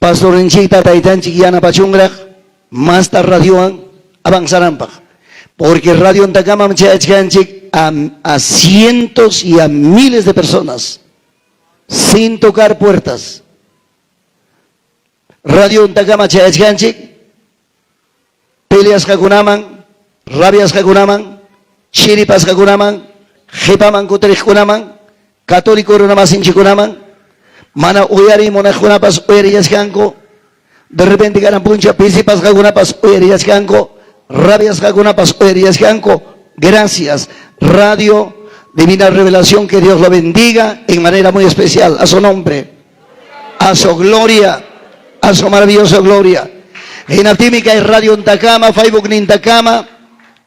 Pastorninchikta taytanchik yanapachunraq masta radiowan avanzananpaq. Porque radiontakamam chayachkanchik a, a cientos y a miles de personas sin tocar puertas. Radiontakama chayachkanchik peleasqakunaman, rabiasqakunaman, chiripasqakunaman, qhipaman kutiriqkunaman, católico runamasinchikkunaman, mana uyariy munaqkunapas uyarillachkanku, de repente kanan puncha pisipasqakunapas uyarillachkanku, rabiasqakunapas uyarillachkanku. Gracias, Radio Divina Revelación, que Dios lo bendiga en manera muy especial. A su nombre, a su gloria, a su maravillosa gloria. Hinaptinmi kay Radio Ntakama, Facebook nintakama,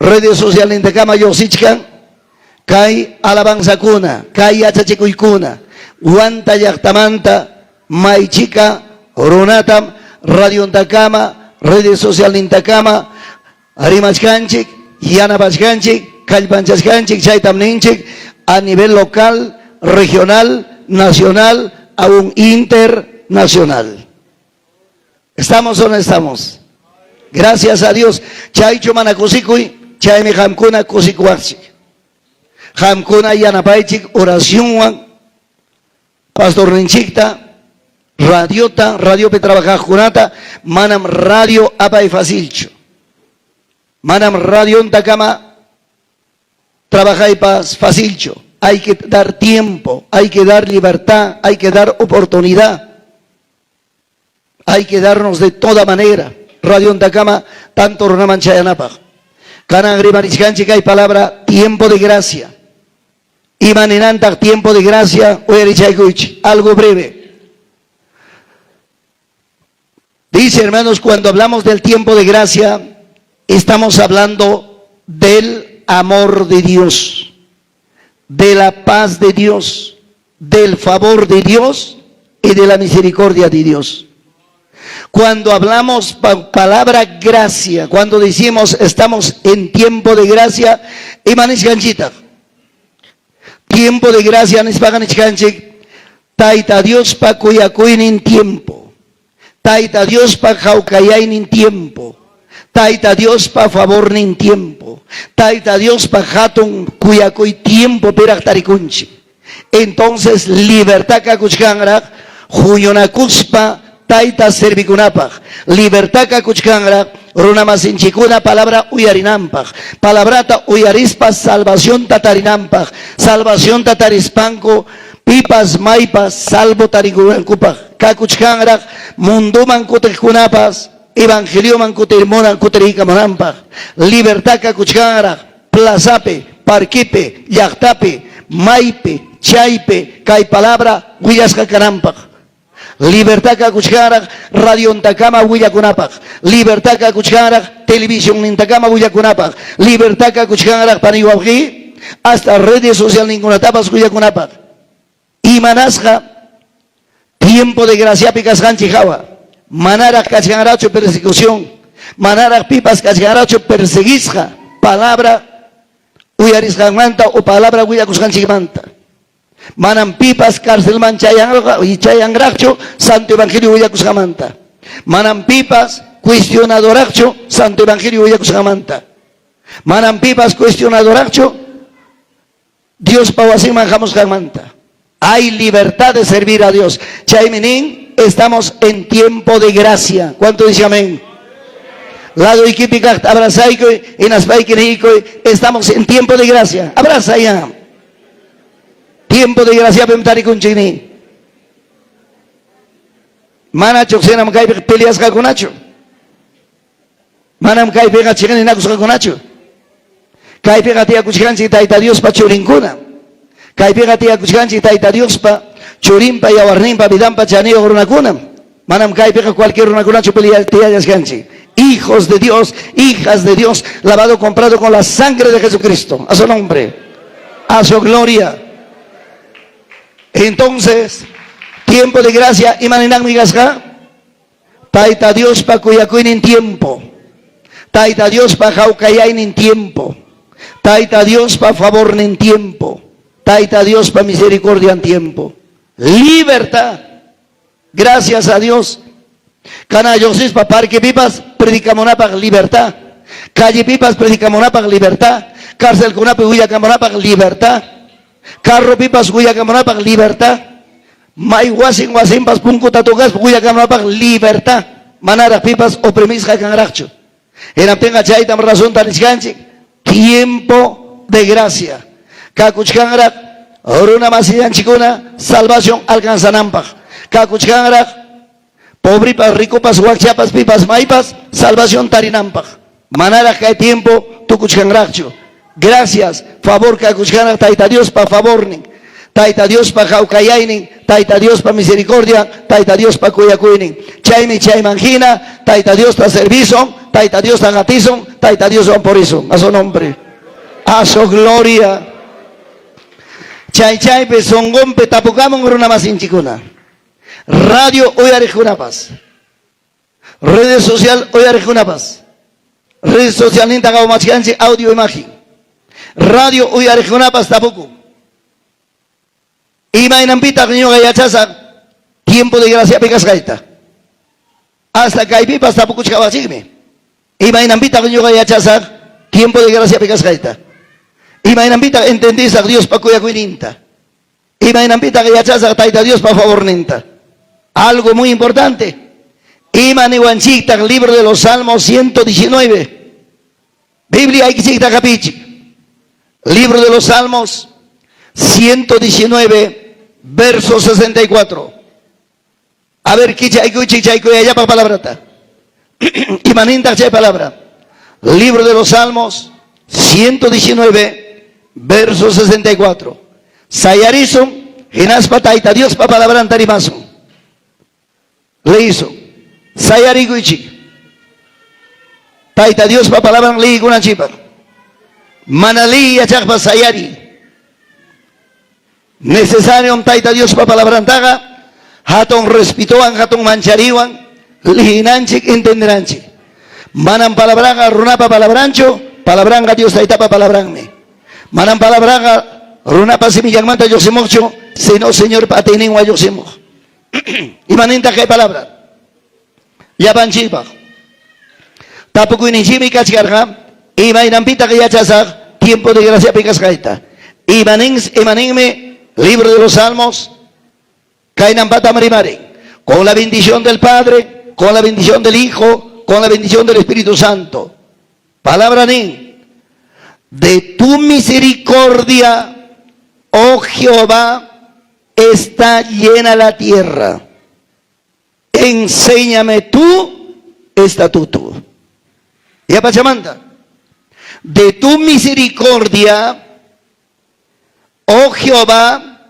redes social nintakama lluqsichkan kay alabanzakuna, kay yachachikuykuna, Huanta llaqtamanta maychika runatam Radio Ntakama, redes social nintakama rimachkanchik, yanapachkanchik, kallpanchachkanchik, chaytam ninchik a nivel local, regional, nacional, aún internacional. ¿Estamos o no estamos? Gracias a Dios. Chaychu mana kusikuy, chaymi qamkuna kusikuwaqchik. Qamkuna yanapaychik oracionwan pastorninchikta, radiota, radiopi trabajaqkunata, manam radio apay facilchu. Manam radiontakama trabajaypas facilchu. Hay que dar tiempo, hay que dar libertad, hay que dar oportunidad. Hay que darnos de toda manera. Radiontakama tanto runaman chayanapaq. Kanan rimarichkanchik kay palabra tiempo de gracia. Ima ninantaq tiempo de gracia? Uyarichaykuychik. Algo breve. Dice, hermanos, cuando hablamos del tiempo de gracia, estamos hablando del amor de Dios, de la paz de Dios, del favor de Dios y de la misericordia de Dios. Cuando hablamos palabra gracia, cuando decimos estamos en tiempo de gracia, ima nichkanchitaq? Tiempo de gracia nispaqa nichkanchik Tayta Diospa kuyakuynin tiempo, Tayta Diospa hawkayaynin tiempo, Tayta Diospa favornin tiempo, Tayta Diospa hatun kuyakuy tiempo piraq tarikunchik. Entonces libertad kakuchkanraq huñunakuspa Tayta servikunapaq, libertad kakuchkanraq runamasinchikkuna palabra uyarinanpaq, palabrata uyarispa salvacionta tarinanpaq, salvacionta tarispanku pipas maypas salvo tarikunankupaq, kakuchkanraq mundoman kutiqkunapas evangelioman kutiriykamunanpaq, libertad kakuchkanraq plazapi, parquepi, llaqtapi, maypi, chaypi kay palabra willasqa kananpaq. Libertad kakuchkanraq radiontakama willakunapaq. Libertad kakuchkanraq televisionnintakama willakunapaq. Libertad kakuchkanraq pani wawqi hasta redes socialninkunatapas willakunapaq. Imanasqa tiempo de graciapi kasqanchik hawa, manaraq kachkanraqchu persecución, manaraq pipas kachkanraqchu perseguisqa palabra uyarisqanmanta o palabra willakusqanchikmanta. Manam pipas carcelman chayanraqchu Santo Evangelio willakusqanmanta. Manam pipas cuestionadoraqchu Santo Evangelio willakusqanmanta. Manam pipas cuestionadoraqchu Diospa wasinman hamusqanmanta. Hay libertad de servir a Dios. Chaymi nin, estamos en tiempo de gracia. ¿Cuánto dice amén? Laduykipi kaqta abrazaykuy, hinaspayki niykuy, estamos en tiempo de gracia. Abraza ya. Tiempo de graciapim tarikunchik ni. Manachu sinam kaypiqa peleasqakunachu. Manam kaypiqa chiqninakusqakunachu. Kaypiqa tiyakuchkanchik Tayta Diospa churinkuna. Kaypiqa tiyakuchkanchik Tayta Diospa churinpa yawarninpa vidanpa chaniyuq runakunam. Manam kaypiqa cualquier runakunachu tiyallachkanchik. Hijos de Dios, hijas de Dios, lavado, comprado con la sangre de Jesucristo. A su nombre, a su gloria. Entonces, tiempo de gracia, ima ninanmi kasqa? Tayta Diospa kuyakuynin tiempo. Tayta Diospa hawkayaynin tiempo. Tayta Diospa favornin tiempo. Tayta Diospa misericordian tiempo. Libertad. Gracias a Dios. Kana lluqsispa parquepipas predicamunapaq libertad, callepipas predicamunapaq libertad, carcelkunapi willakamunapaq libertad, carropipas willakamunapaq libertad, may wasin wasinpas punkuta tocaspa willakamunapaq libertad, manaraq pipas oprimisqa kanraqchu. Hinaptinqa chaytam razonta nichkanchik, tiempo de gracia. Kakuchkanraq runa masillanchikkuna salvación alcanzananpaq. Kakuchkanraq pobrepas, ricopas, wakchapas, pipas, maypas salvación tarinanpaq. Manaraq kay tiempo tukuchkanraqchu. Gracias, favor kakuchkanraq Tayta Diospa favornin. Tayta Diospa hawkayaynin, Tayta Diospa misericordia, Tayta Diospa kuyakuynin. Chaymi chayman hina Tayta Diosta servisun, Tayta Diosta qatisun, Tayta Dioswan purisun. A su nombre. A su gloria. Chay chaypi sunqunpi tapukamun runa masinchikuna. Radio uyariqkunapas. Redes social uyariqkunapas. Redes socialninta qawamachkanchik audio imagen. Radio uyariqkunapas tapukun. Imaynanpitaq ñuqa yachasaq tiempo de graciapi kasqayta? Hasta kaypipas tapukuchkawachikmi. Imaynanpitaq ñuqa yachasaq tiempo de graciapi kasqayta? Imaynanpitaq entendisaq Diospa kuyakuyninta? Imaynanpitaq yachasaq Tayta Diospa favorninta? Algo muy importante. Ima niwanchiktaq libro de los Salmos 119? Biblia aykichikta hapichik. Libro de los Salmos 119, verso 64. A ver, kichaykuychik chay kuyayllapaq palabrata. Imanintaq chay palabra? Libro de los Salmos 119, verso 64. Sayarisun, hinaspa Tayta Diospa palabranta rimasun. Leyisun. Sayarikuychik. Tayta Diospa palabran leyiykunanchikpaq. Mana leyi yachaqpas sayariy. Necesariom Tayta Diospa palabrantaqa hatun respetowan, hatun manchariwan leyinanchik, entendenanchik. Manam palabraqa runapa palabranchu, palabranqa Dios Taytapa palabranmi. Manam palabraqa runapa simillanmanta lluqsimuqchu, sino Señorpa atiyninwan lluqsimuq. Imanintaq kay palabra? Llapanchikpaq. Tapukuyninchikmi kachkarqa, imaynanpitaq yachasaq tiempo de graciapi kasqayta? Imanin, imaninmi libro de los Salmos? Kaynampatam rimarin. Con la bendición del Padre, con la bendición del Hijo, con la bendición del Espíritu Santo. Palabra nin, de tu misericordia, oh Jehová, está llena la tierra. Enséñame tu estatuto. Yapachamanta. De tu misericordia, oh Jehová,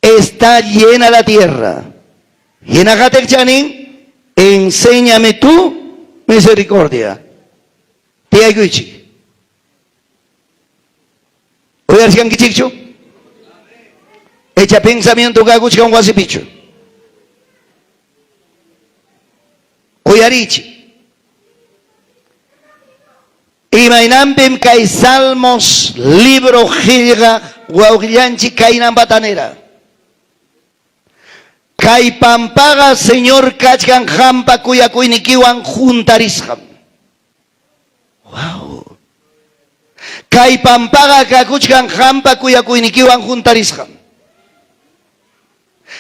está llena la tierra. Hinaqatiq chanin, enséñame tu misericordia. Tiyaykuychik. Uyarichkankichikchu? Echa pensamiento kakuchkan wasipichu. Uyarichik. Imaynanpim kay Salmos libro qillqaq wawqillanchik kaynanpata nira. Kay pampaqa Señor kachkan qampa kuyakuynikiwan juntarisqam. Wow. Kay pampaqa kakuchkan qampa kuyakuynikiwan juntarisqam.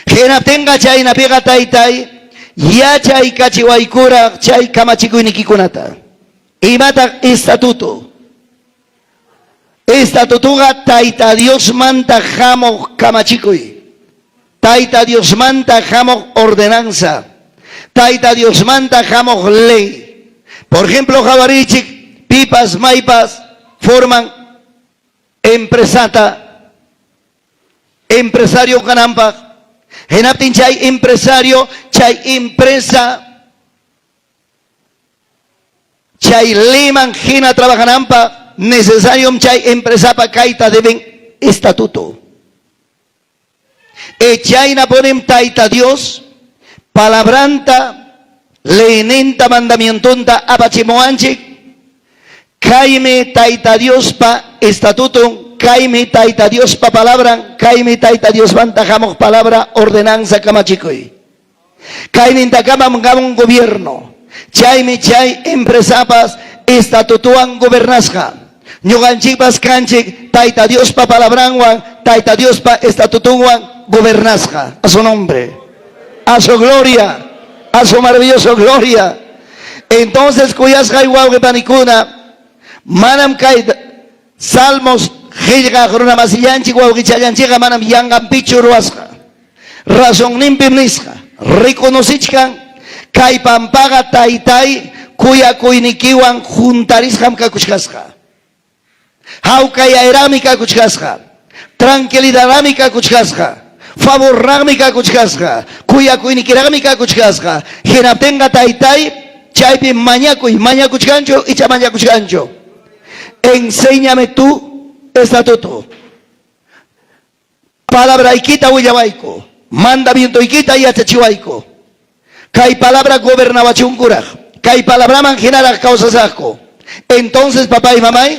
Hinaptinqa chaynapiqa taytay yachaykachiwaykuraq chay kamachikuynikikunata. Imataq estatuto? Estatutoqa Tayta Diosmanta hamuq kamachikuy. Tayta Diosmanta hamuq ordenanza. Tayta Diosmanta hamuq ley. Por ejemplo, qawarichik pipas maypas forman empresata empresario kananpaq. Hinaptin chay empresario, chay empresa chay leyman hina trabajananpaq necesariom chay empresapa kayta deben estatuto. E chayna ponem Tayta Dios palabranta, leyninta, mandamientonta apachimuwanchik. Kaymi Tayta Diospa estatuton, kaymi Tayta Diospa palabran, kaymi Tayta Diosmanta hamuq palabra, ordenanza, kamachikuy. Kaynintakamam hamun gobierno. Chaymi chay empresapas estatutowan gobernasqa. Ñuqanchikpas kanchik Tayta Diospa palabranwan, Tayta Diospa estatutonwan gobernasqa. A su nombre. A su gloria. A su maravilloso gloria. Entonces, kuyasqay wawqi panikuna, manam kay Salmos qillqaq runamasillanchik wawqichallanchikqa manam yanqanpichu ruwasqa. Razonninpim nisqa, reconocichkan kay pampaqa taytay kuyakuynikiwan juntarisqam kakuchkasqa. Hawkayayraqmi kakuchkasqa. Tranquilidadraqmi kakuchkasqa. Favorraqmi kakuchkasqa. Kuyakuynikiraqmi kakuchkasqa. Hinaptinqa taytay chaypi mañakuy, mañakuchkanchu icha mañakuchkanchu? Enséñame tu estatuto. Palabraykita willawayku, mandamientoykita yachachiwayku. Kay palabra gobernawachunkuraq, kay palabraman hinaraq kawsasaqku. Entonces, papá y mamay,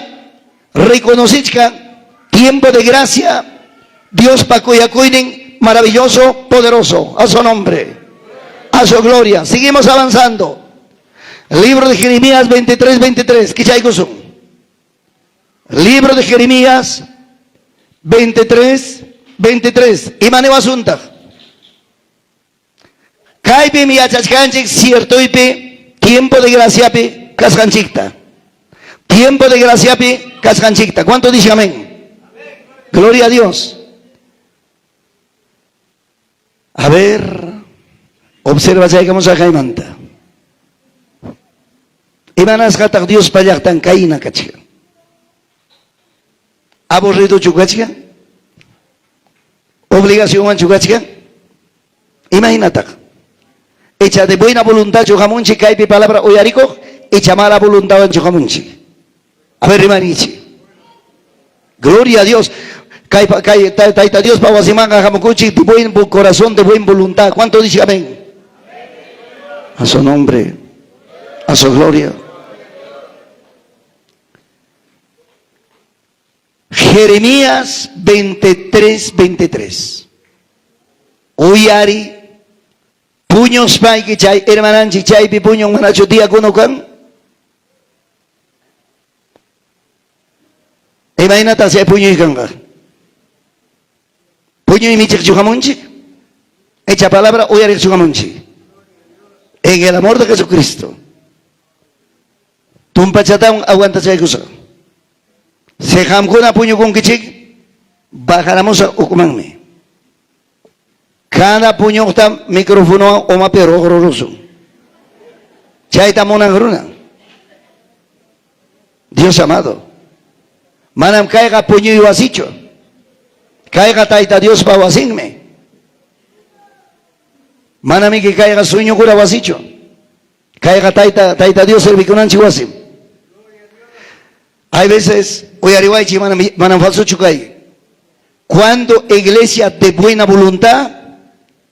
reconocichkan tiempo de gracia, Diospa kuyakuynin maravilloso, poderoso, a su nombre, a su gloria. Seguimos avanzando. Libro de Jeremías 23, 23. Kichaykusun. Libro de Jeremías 23, 23. Ima niwasuntaq? Kaypim yachachkanchik ciertoypi tiempo de graciapi kasqanchikta. Tiempo de graciapi kasqanchikta. ¿Cuánto dice amén? Gloria a Dios. A ver, observa chaykamusaq kaymanta. Imanasqataq Diospa llaqtan kayna kachkan? Aburridochu kachkan? Obligacionwanchu kachkan? Imaynataq? Icha de buena voluntadchu hamunchik kaypi palabra uyarikuq, icha mala voluntadwanchu hamunchik? A ver, rimarichi. Gloria a Dios. Kay, kay, Tayta Diospa wasimanqa hamukunchik de buen corazón, de buen voluntad. ¿Cuánto dice amén? A su nombre, a su gloria. Jeremías 23, 23. Uyari, puñuspayki chay hermananchik chaypi puñun manachu diácono kan? Imaynataq chay puñuy kanqa? Puñuy michiqchu hamunchik? Icha palabra uyariqchu hamunchik? En el amor de Jesucristo. Tumpachatawan aguantachaykusaq. Si qamkuna puñukunkichik, bajaramusaq ukumanmi. Cada puñuqta microfonowan umapi ruqrurusun. Chayta munan runa. Dios amado. Manam kayqa puñuy wasichu. Kayqa Tayta Diospa wasinmi. Manamiki kayqa sueñokuna wasichu. Kayqa Tayta, Tayta Dios servikunanchik wasim. Hay veces, uyariwaychik, manam, manam falsochu kay. Cuando iglesia de buena voluntad,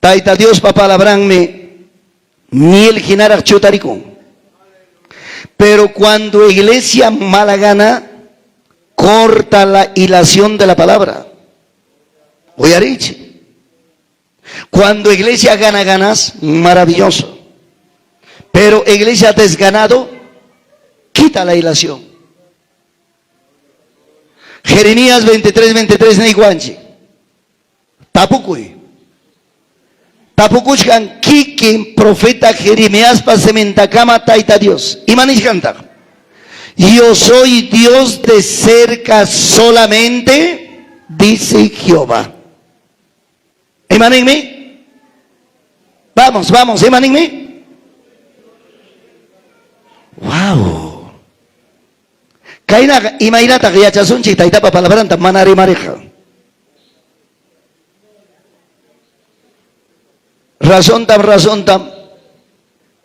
Tayta Diospa palabranmi miel hinaraq chutarikun. Pero cuando iglesia mala gana, corta la hilación de la palabra. Uyarichik. Cuando iglesia gana ganas, maravilloso. Pero iglesia desganado, quita la hilación. Jeremías 23, 23 niykuwanchik. Tapukuy. Tapukuchkan kikin profeta Jeremiaspa simintakama Tayta Dios. Ima nishkantaq? Yo soy Dios de cerca solamente, dice Jehová. Ima ninmi? Vamos, vamos, ima ninmi? Wow. Kaynaqa imaynataq yachasunchik Taytapa palabranta mana rimariqqa? Razontam, razontam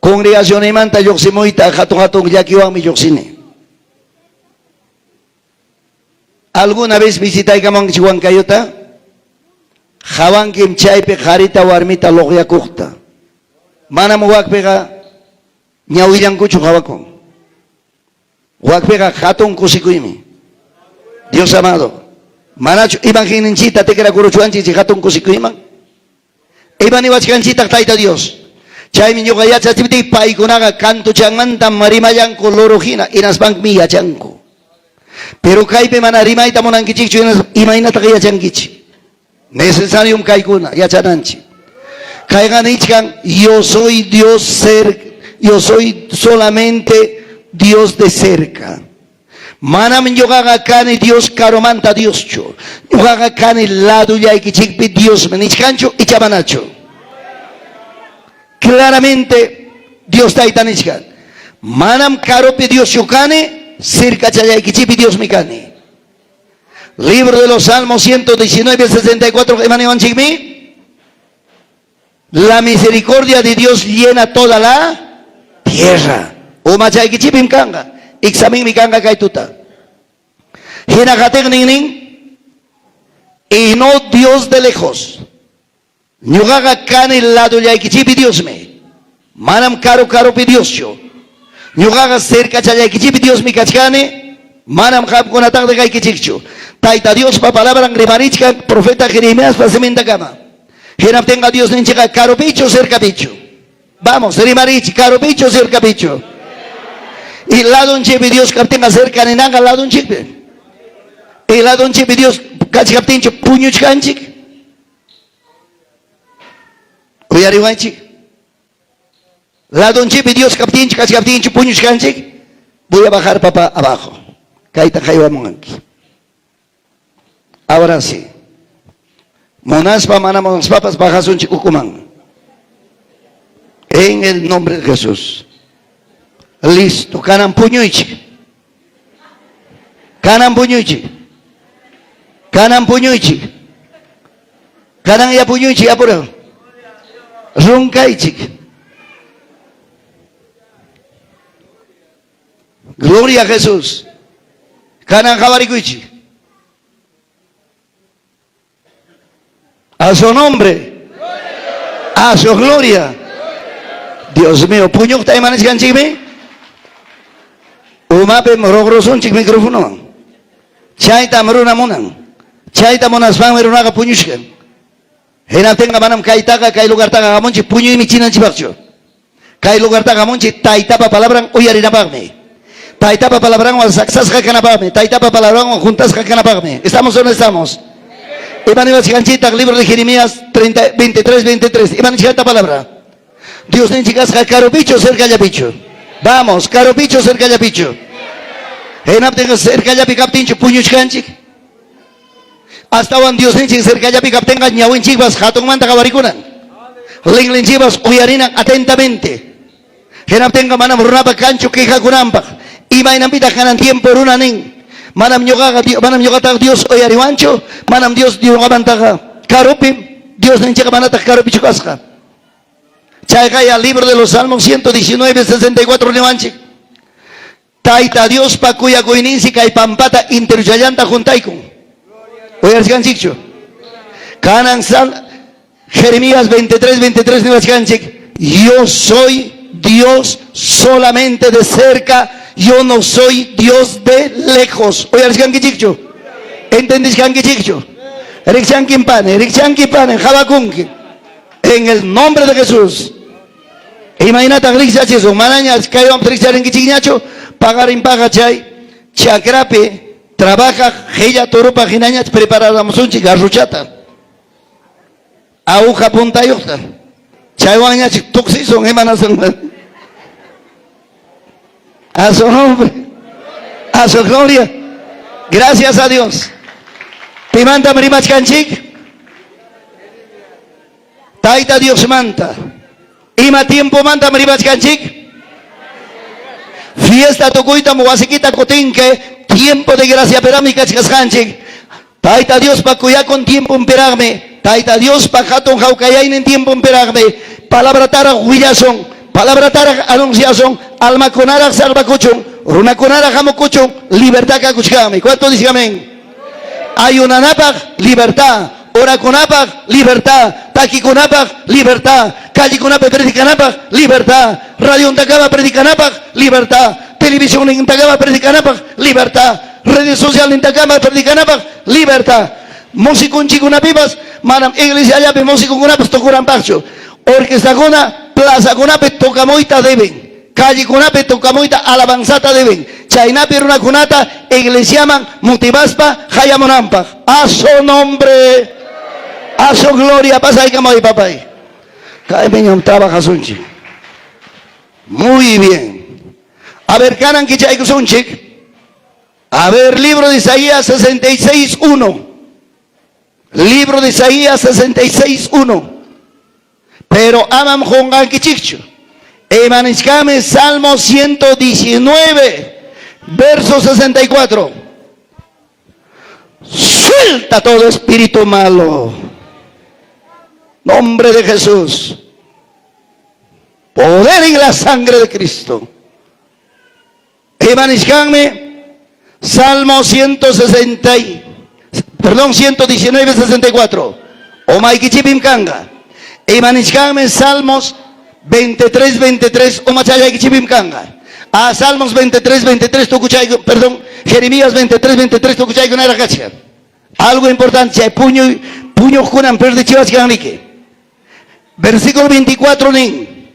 congregacionimanta lluqsimuyta hatun hatun llakiwanmi lluqsini. Alguna vez visitaykamunkichik Huancayota? Qawankim chaypi qarita warmita luqyakuqta. Manam wakpiqa ñawillankuchu qawakun. Wakpiqa hatun kusikuymi. Dios amado, manachu imagenninchikta tikrakuruchwanchik chay hatun kusikuyman? Ima niwachkanchiktaq Tayta Dios? Chaymi ñuqa yachachiptiy paykunaqa kantuchanmantam rimallanku loro hina, hinaspanmi yachanku. Pero kaypi mana rimayta munankichikchu, hinaspa imaynataq yachankichik? Necesariom kaykuna yachananchik. Kayqa nichkan, yo soy Dios cer, yo soy solamente Dios de cerca. Manam ñuqaqa kani Dios karumanta Dioschu. Ñuqaqa kani ladullaykichikpi Diosmi. Nichkanchu icha manachu? Claramente Dios Tayta nichkan. Manam karupi Dioschu kani, cercachallaykichikpi Diosmi kani. Libro de los Salmos 119, 64, ima niwanchikmi? La misericordia de Dios llena toda la tierra. Umachaykichikpim kanqa. Examenmi kanqa kay tuta. Hina qatiqnin nin, y no Dios de lejos. Ñuqaqa kani ladullaykichikpi Diosmi. Manam karu karupi Dioschu. Ñuqaqa cercachallaykichikpi Diosmi kachkani. Manam qamkunataqa dejaykichikchu. Tayta Diospa palabran rimarichkan profeta Jeremiaspa simintakama. Hinaptinqa Diosninchikqa karupichu cercapichu? Vamos, rimarichik, karupichu cercapichu? Y ladunchikpi Dios kaptinqa cerca ninanqa ladunchikpi. Y ladunchikpi Dios kachkaptinchu puñuchkanchik? Uyariwanchik. Ladunchikpi Dios kaptinchu kachkaptinchu puñuchkanchik? Voy a bajar papá abajo. Kayta haywamunanki. Ahora sí. Munaspa mana munaspapas bajasunchik ukuman. En el nombre de Jesús. Listo. Kanan puñuychik. Kanan puñuychik. Kanan puñuychik. Kanan ya puñuychik apura. Roncaychik. Gloria a Jesús. Kanan qawarikuychik. A su nombre. A su gloria. Dios mío, puñuqta ima nichkanchikmi? Umapim ruqrusunchik microfonowan. Chaytam runa munan. Chayta munaspanmi runaqa puñuchkan. Hinaptinqa manam kaytaqa, kay lugartaqa hamunchik puñuymi chinanchikpaqchu. Kay lugartaqa hamunchik Taytapa palabran uyarinapaqmi. Taytapa palabranwan saksasqa kanapaqmi. Taytapa palabranwan juntasqa kanapaqmi. ¿Estamos o no estamos? Ima niwachkanchiktaq libro de Jeremías 30, 23, 23. Ima nichkanta palabra? Diosninchik kasqa karupichu cercallapichu? Vamos, karupichu cercallapichu? Hinaptinqa cercallapi kaptinchu puñuchkanchik? Astawan Diosninchik cercallapi kaptinqa ñawinchikpas hatunmanta qawarikunan. Linlinchikpas uyarinan atentamente. Hinaptinqa manam runapa kanchu quejakunanpaq. Imaynanpitaq kanan tiempo runa nin, manam ñuqaqa manam ñuqataqa Dios uyariwanchu, manam Dios ñuqamantaqa karupim, Diosninchikqa manataq karupichu kasqa. Chayqa ya libro de los Salmos 119, 64 niwanchik. Tayta Diospa kuyakuyninsi kay pampata enterochallanta juntaykun. Uyarichkanchikchu? Kanan sal Jeremías 23, 23 niwachkanchik, yo soy Dios solamente de cerca, yo no soy Dios de lejos. Uyarichkankichikchu? Entendichkankichikchu? Rikchankin pane, rikchanki pane, qawakunki. En el nombre de Jesús. Imaynataq rikchachisun? Manaña kaywanpas rikcharinkichikñachu? Paqarinpaqa chay chakrapi trabajaq qilla torupaq hinañach prepararamusunchik garruchata. Aguja puntayuqta. Chaywanñachik tuksisun imanasun. A su nombre. A su gloria. Gracias a Dios. Pimantam rimachkanchik? Tayta Diosmanta. Ima tiempomantam rimachkanchik? Fiesta tukuytam wasikita kutinki, tiempo de graciapiraqmi kachkasqanchik. Tayta Diospa kuyakun tiemponpiraqmi, Tayta Diospa hatun hawkayaynin tiemponpiraqmi, palabrataraq willasun, palabrataraq anunciasun, almakunaraq salvakuchun, runakunaraq hamukuchun, libertad kakuchkanmi. ¿Cuánto dicen amén? Ayunanapaq libertad, orakunapaq libertad, takikunapaq libertad, callekunapi predicanapaq libertad, radiontakama predicanapaq libertad, televisionnintakama predicanapaq libertad, redes socialnintakama predicanapaq libertad. Musikunchikunapipas manam iglesiallapi musikukunapas tukuranpaqchu. Orquestakuna Plazakunapi tocamuyta deben. Callekunapi tocamuyta alabanzata deben. Chaynapi runakunata iglesiaman motivaspa qayamunanpaq. A su nombre. A su gloria. Pasaykamuy, papay. Kaypiñam trabajasunchik. Muy bien. A ver, kanan kichaykusunchik. A ver, libro de Isaías 66, 1. Libro de Isaías 66, 1. Pero amam qunqankichikchu. Imanichkami Salmo 119, verso 64. Suelta todo espíritu malo. Nombre de Jesús. Poder en la sangre de Cristo. Imanichkanmi Salmo 160, perdón, 119, 64. Umaykichipim kanqa. Imanichkanmi Salmos 23, 23, umachallaykichipim kanqa. A Salmos 23, 23, tukuchay, perdón, Jeremías 23, 23, tukuchaykunaraq kachkan. Algo importante, chay puñuy, puñuqkunam perdichiwachkanriki. Versículo 24 nin.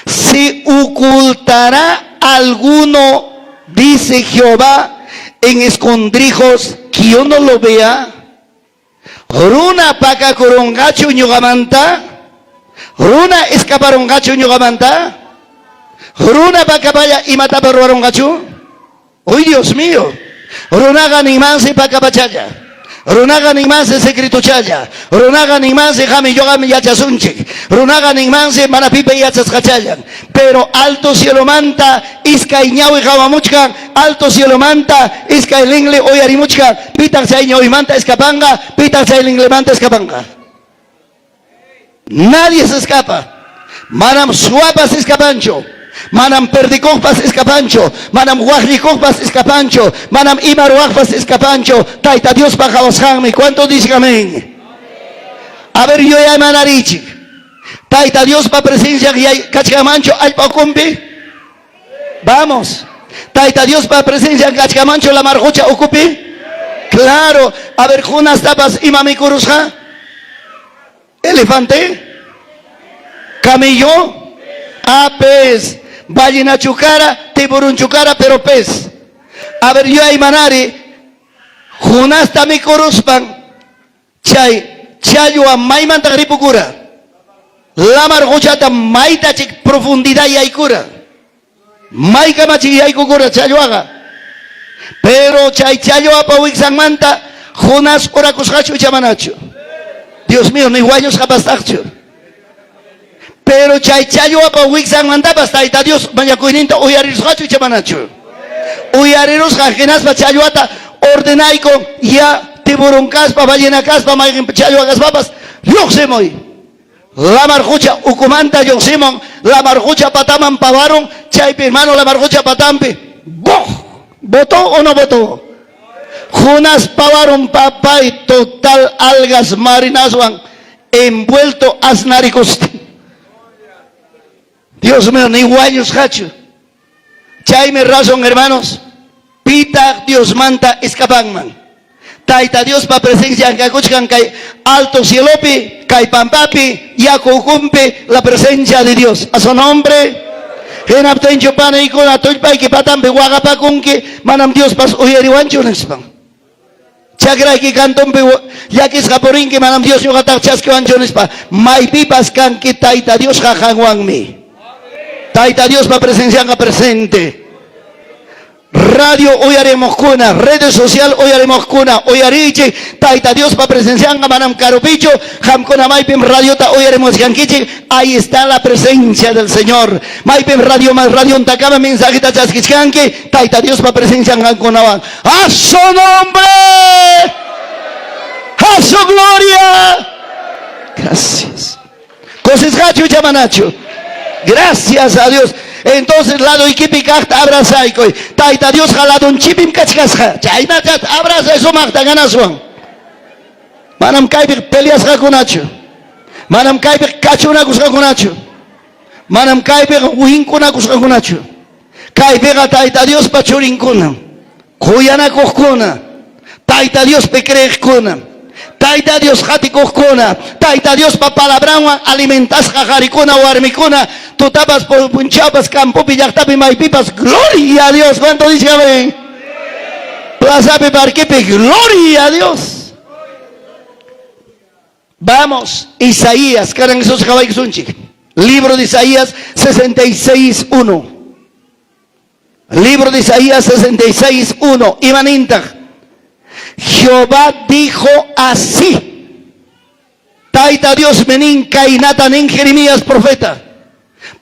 Se ocultará alguno, dice Jehová, en escondrijos que yo no lo vea. Runa pakakurunqachu ñuqamanta? Runa escaparunqachu ñuqamanta? Runa pakapalla imatapas ruwarunqachu? Uy, Dios mío. Runaqa ninmansi pakapachalla. Runaqa ninmansi secretochalla. Runaqa ninmansi qami ñuqami yachasunchik. Runaqa ninmansi mana pipa yachasqachallan. Pero alto cielomanta iskay ñawi qawamuchkan, alto cielomanta iskay linli uyarimuchkan. Pitaq chay ñawimanta escapanqa, pitaq chay linglimanta escapanqa. Nadie se escapa. Manam suwapas escapanchu. Manam perdikuqpas escapanchu. Manam waqllikuqpas escapanchu. Manam ima ruwaqpas escapanchu. Tayta Diospa qawasqanmi. ¿Cuánto dicen amén? A ver, yuyaymanarichik. Tayta Diospa presencia kachkanmanchu allpa ukumpi? Vamos. Tayta Diospa presencia kachkanmanchu lamar qucha ukupi? Claro. A ver, Jonastapas ima mikurusqa? Elefante, camello, ah, pez, ballena chukara, tiburón chukara, pero pez. A ver, yuyaymanari, Jonasta mikuruspan, chay challwa maymantaq ripukura? Lamar quchata maytachik profundidad yaykura? Maykamachik yaykukura challwaqa? Pero chay challwapa wiksanmanta Jonás orakusqachu icha manachu? Dios mío, ni wañusqapastaqchu. Pero chay challwapa wiksanmantapas Tayta Dios mañakuyninta uyarirusqachu icha manachu? Uyarirusqa hinaspa challwata ordenaykun ya tiburón kaspa, ballena kaspa, mayqin challwa kaspapas lluqsimuy. Lamar qucha ukumanta lluqsimun, lamar qucha pataman pavarun, chaypi hermano lamar qucha patampi, ¡boj! ¿Votó o no votó? Jonás pavarun papay total algas marinaswan envuelto asnarikusti. Dios mío, ni wañusqachu. Chaymi razón, hermanos, pitaq Diosmanta escapanman. Tayta Diospa presencia kakuchkan kay alto cielopi, kay pampapi, yaku ukumpi, la presencia de Dios. A su nombre. Hinaptinchu panaykuna tullpayki patampi waqapakunki, manam Diospas uyariwanchu nispan. Chakrayki kantunpi llakisqa purinki, manam Dios ñuqataq chaskiwanchu nispa. Maypipas kanki Tayta Diosqa qanwanmi. Tayta Diospa presencianqa presente. Radio uyarimuqkuna, redes social uyarimuqkuna, uyariychik, Tayta Diospa presencianqa manam karupichu, qamkuna maypim radiota uyarimuchkankichik, ahí está la presencia del Señor. Maypim radio más radiontakama mensajeta chaskichkanki, Tayta Diospa presencian qamkunawan. A su nombre, a su gloria. Gracias. Kusisqachu icha manachu? Gracias a Dios. Entonces ladoykipi kaqta abrazaykuy. Tayta Diosqa ladonchipim kachkasqa. Chaynata abrazay sumaqta ganaswan. Manam kaypi peleasqakunachu. Manam kaypi kachunakusqakunachu. Manam kaypiqa winkunakusqakunachu. Kaypiqa Tayta Diospa churinkuna, kuyanakuqkuna, Tayta Diospi creeqkuna, Tayta Dios qatikuqkuna, Tayta Diospa palabranwan alimentasqa qarikuna, warmikuna, tutapas punchawpas campopi, llaqtapi, maypipas, gloria a Dios. ¿Cuánto dice amén? Plazapi, parquepi, gloria a Dios. Vamos, Isaías, kanan Jesús qawaykusunchik. Libro de Isaías 66, 1. Libro de Isaías 66, 1. Imanintaq? Jehová dijo así. Tayta Diosmi nin kaynata nin Jeremías profeta.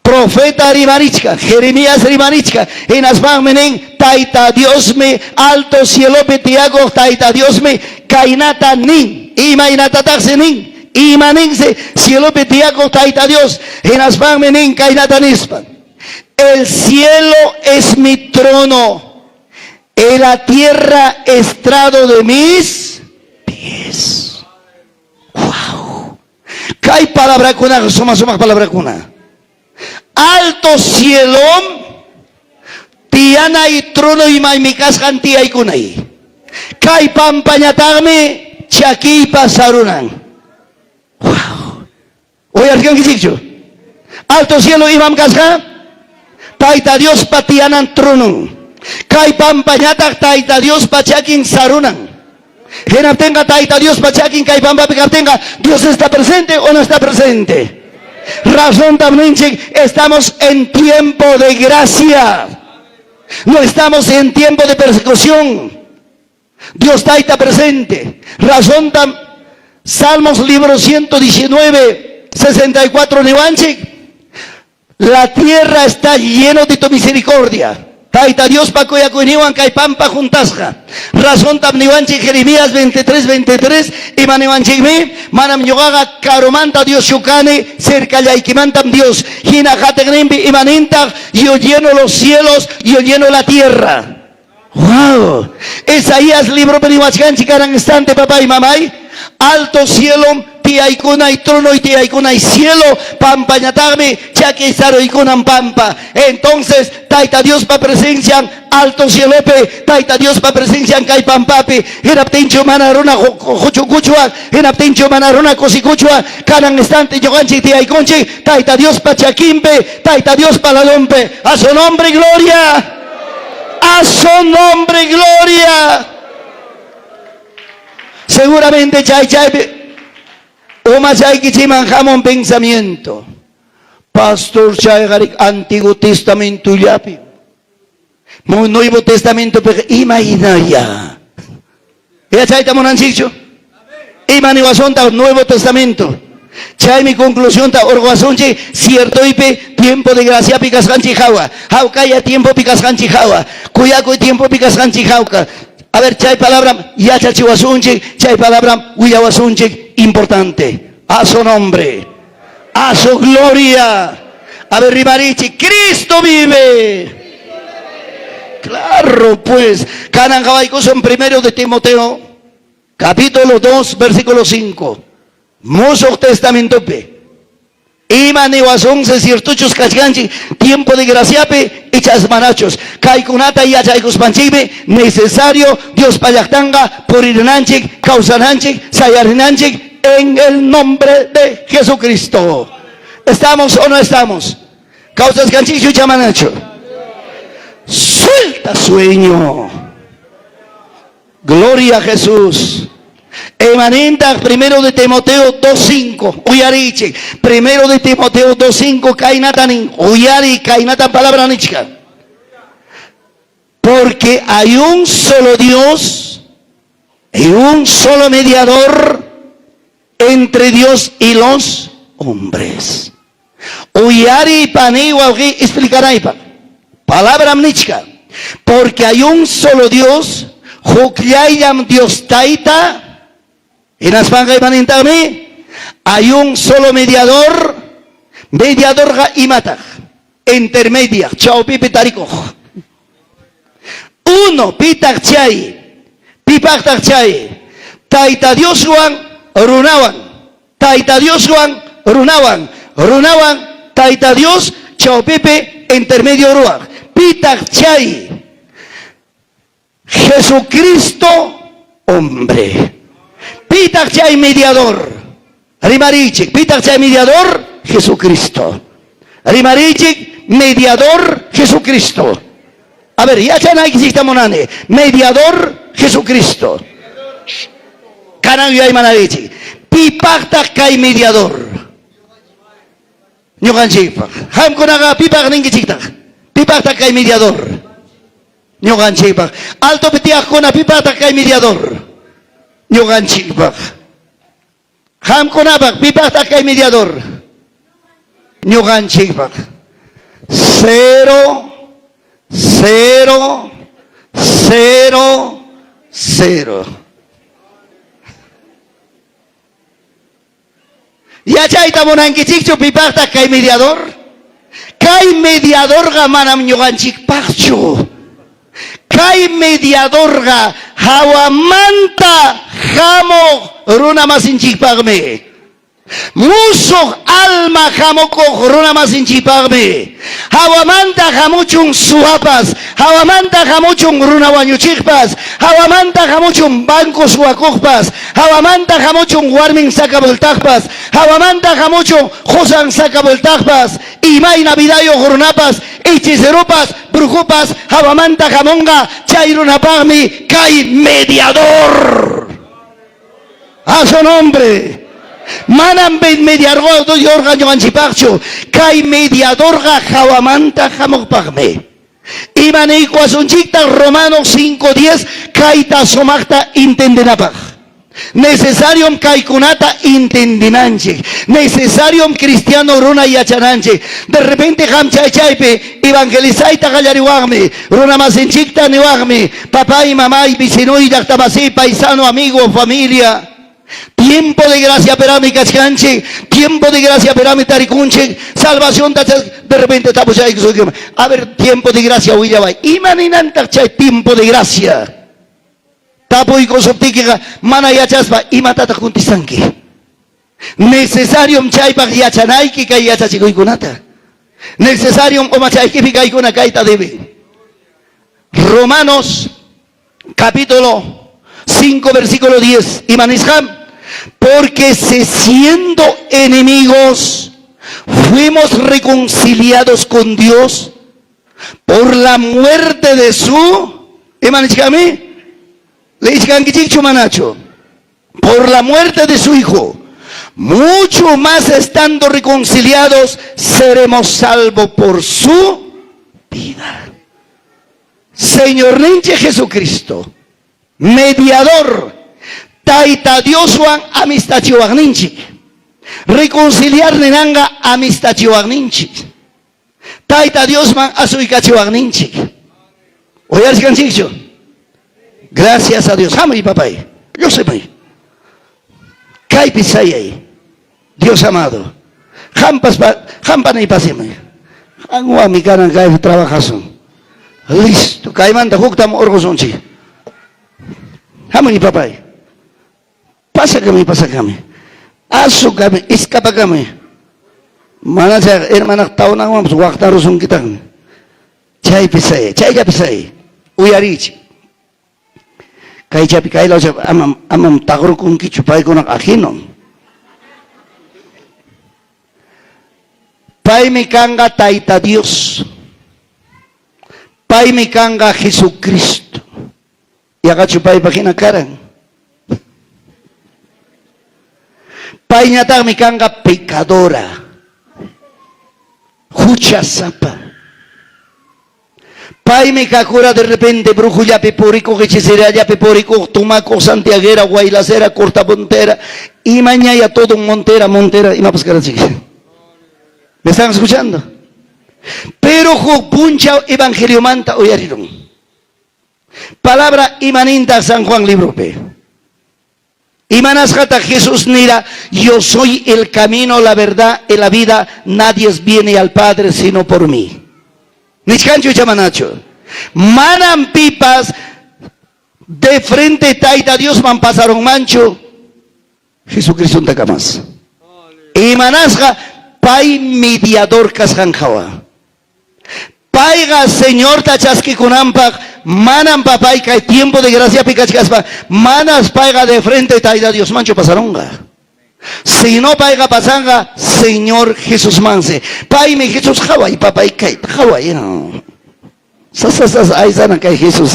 Profeta rimarichka, Jeremías rimarichka, hinaspanmi nin Tayta Diosmi alto cielopi tiyakuq Tayta Diosmi kaynata nin. Imaynatataqsi nin? Ima ninsi cielopi tiyakuq Tayta Dios? Hinaspanmi nin kaynata nispa. El cielo es mi trono, y la tierra estrado de mis pies. Wow. Kay palabrakunaqa suma sumaq palabrakuna. Alto cielom tiyanay tronoy maymi kasqan tiyaykunay. Kay pampañataqmi chakiypa sarunan. Wow. Uyarkankichikchu? Alto cielo imam kasqa? Tayta Diospa tiyanan tronon. Kay pampañataq Tayta Diospa chakin sarunan. Hinaptinqa Tayta Diospa chakin kay pampapi kaptinqa, Dios está presente o no está presente? Razontam ninchik, estamos en tiempo de gracia. No estamos en tiempo de persecución. Dios Tayta presente. Razontam Salmos libro 119, 64 niwanchik. La tierra está lleno de tu misericordia. Tayta Diospa kuyakuyninwan kay pampa huntasqa. Razontam niwanchik Jeremías 23, 23, ima niwanchikmi? Manam ñuqaqa karumanta Dioschu kani, cercallaykimantam Dios. Hina qatiqninpi ima nintaq? Yo lleno los cielos, yo lleno la tierra. Wow! Isaías libropi niwachkanchik kanan instante, papá y mamay. Alto cielo, tiyaykunay tronoy tiyaykunay cielo, pampañataqmi chakiy saruykunan pampa. Entonces, Tayta Diospa presencian alto cielopi, Tayta Diospa presencian kay pampapi. Hinaptinchu mana runa huchukuchwan, hinaptinchu mana runa kusikuchwan, kanan instante ñuqanchik tiyaykunchik Tayta Diospa chakinpi, Tayta Diospa ladonpi. A su nombre, gloria. A su nombre, gloria. Seguramente chay chaypi umachaykichiman hamun pensamiento. Pastor, chayqarik Antiguo Testamentollapi. Nuevo Testamentopiqa imaynalla. Yachayta munanchikchu? Ima niwasuntaq Nuevo Testamento? Chaymi conclusionta hurquwasunchik ciertoypi tiempo de graciapi kasqanchik hawa, hawkaya tiempopi kasqanchik hawa, kuyakuy tiempopi kasqanchik hawka. A ver, chay palabram yachachiwasunchik, chay palabram willawasunchik, importante. A su nombre, a su gloria. A ver, rimarichik, Cristo vive. Claro, pues, kanan qawaykusun primero de Timoteo, capítulo 2, versículo 5. Musuq Testamentopi. Ima niwasunsi ciertochus kachkanchik tiempo de graciapi ichas manachus. Kaykunata yachaykuspanchikmi necesario Diospa llaqtanqa purinanchik, kawsananchik, sayarinanchik en el nombre de Jesucristo. ¿Estamos o no estamos? Kawsasqanchikchu icha manachu? Suelta sueño. Gloria a Jesús. Imanintaq primero de Timoteo 2.5. Uyarichik. Primero de Timoteo 2.5 kaynata nin. Uyari kaynata palabra nichka. Porque hay un solo Dios y un solo mediador entre Dios y los hombres. Uyari pani wawqi explicanaypaq. Palabram nichka. Porque hay un solo Dios, huklayllam Dios Tayta, hinaspanqa imanintaqmi? Hay un solo mediador, mediadorqa imataq? Intermediaq, chawpipi tarikuq. Uno, pitaq chay? Pipaqtaq chay? Tayta Dioswan runawan. Tayta Dioswan runawan. Runawan Tayta Dios chawpipi intermedio ruwaq. Pitaq chay? Jesucristo hombre. Pitaq chay mediador? Rimariychik. Pitaq chay mediador? Jesucristo. Rimariychik, mediador Jesucristo. A ver, yachanaykichikta munani. Mediador Jesucristo. Kanan yuyaymanariychik. Pipaqtaq kay mediador? Ñuqanchikpaq. Qamkunaqa pipaq ninkichiktaq? Pipaqtaq kay mediador? Ñuqanchikpaq. Altopi tiyaqkuna pipaqtaq kay mediador? Ñuqanchikpaq. Qamkunapaq pipaqtaq kay mediador? Ñuqanchikpaq. Cero, cero, cero, cero. Yachayta munankichikchu pipaqtaq kay mediador? Kay mediadorqa manam ñuqanchikpaqchu. Kay mediadorqa hawamanta hamuq runamasinchikpaqmi. Musuq alma hamukuq runamasinchikpaqmi. Hawamanta hamuchun suwapas, hawamanta hamuchun runa wañuchiqpas, hawamanta hamuchun banco suwakuqpas, hawamanta hamuchun warmin sacavueltaqpas, hawamanta hamuchun qosan sacavueltaqpas, imayna vidayuq runapas, hechiceropas, brujopas hawamanta hamunqa, chay runapaqmi kay mediador. A su nombre. Manam mediadorqa ñuqanchikpaqchu, kay mediadorqa hawamanta hamuqpaqmi. Ima niykuwasunchiktaq Romanos 5:10 kayta sumaqta entendenapaq? Necesariom kaykunata entendenanchik. Necesariom cristiano runa yachananchik. De repente qam chay chaypi evangelizayta qallariwaqmi, runamasinchikta niwaqmi, papay, mamay, vecinoy, llaqtamasiy, paisano, amigo, familia. Tiempo de gracia perami kachkanchik, tiempo de gracia perami tarikunchik, salvacionta de repente tapushayki. A ver, tiempo de gracia willaway. Ima ninantaq chay tiempo de gracia? Tapuykusuptikiqa mana yachaspa imatataq contestanki? Necesariom chaypaq yachanayki kay yachachikuykunata. Necesariom umachaykipi kaykuna kayta deben. Romanos capítulo 5 versículo 10. Ima nisqam? Porque si siendo enemigos fuimos reconciliados con Dios por la muerte de su... Ima nichkami? Leyichkankichikchu manachu? Por la muerte de su Hijo, mucho más estando reconciliados, seremos salvos por su vida. Señorninchik Jesucristo, mediador, Tayta Dioswan amistachiwaqninchik. Reconciliar ninanqa amistachiwaqninchik. Tayta Diosman asuykachiwaqninchik. Uyarichkanchikchu? Gracias a Dios. Hamuy, papay. Lluqsimuy. Kaypi sayay. Dios amado. Qampas qampa niypasimuy. Qanwanmi kanan kaypi trabajasun. Listo. Kaymanta huktam urqusunchik. Hamuy, papay. Pasakami, pasakami. Asukami, iskapakami. Mana chay hermanaq tawnanwanpas waqtarusunkitaqmi. Chaypi sayay, chayllapi sayay. Uyariychik. Kaychapi, kay lawchapi amam, amam taqrukunkichu, paykunaqa ajinom. Paymi kanqa Tayta Dios. Paymi kanqa Jesucristo. Yaqachu paypaq hina karan? Payñataqmi kanqa pecadora, huchasapa. Paymi kakura de repente brujullapi purikuq, hechicerallapi purikuq, tumakuq, santiaguera, guaylacera, cortapuntera, imañaya todo montera, montera, imapas karachik. ¿Me están escuchando? Pero huk punchaw evangeliomanta uyarirun. Palabra imanintaq San Juan libropi? Imanasqataq Jesús nira, yo soy el camino, la verdad y la vida, nadie viene al Padre sino por mí. Nichkanchu icha manachu? Manam pipas de frente Tayta Diosman pasarunmanchu Jesucristontakamas. Imanasqa pay mediador kasqan hawa. Payqa Señorta chaskikunanpaq Manam papay kay tiempo de graciapi kachkaspa, manas payqa de frente Tayta Diosmanchu pasarunqa. Sino payqa pasanqa Señor Jesusmansi. Paymi Jesús qaway, papay kayta qaway. Sasa sasa aysana kay Jesús.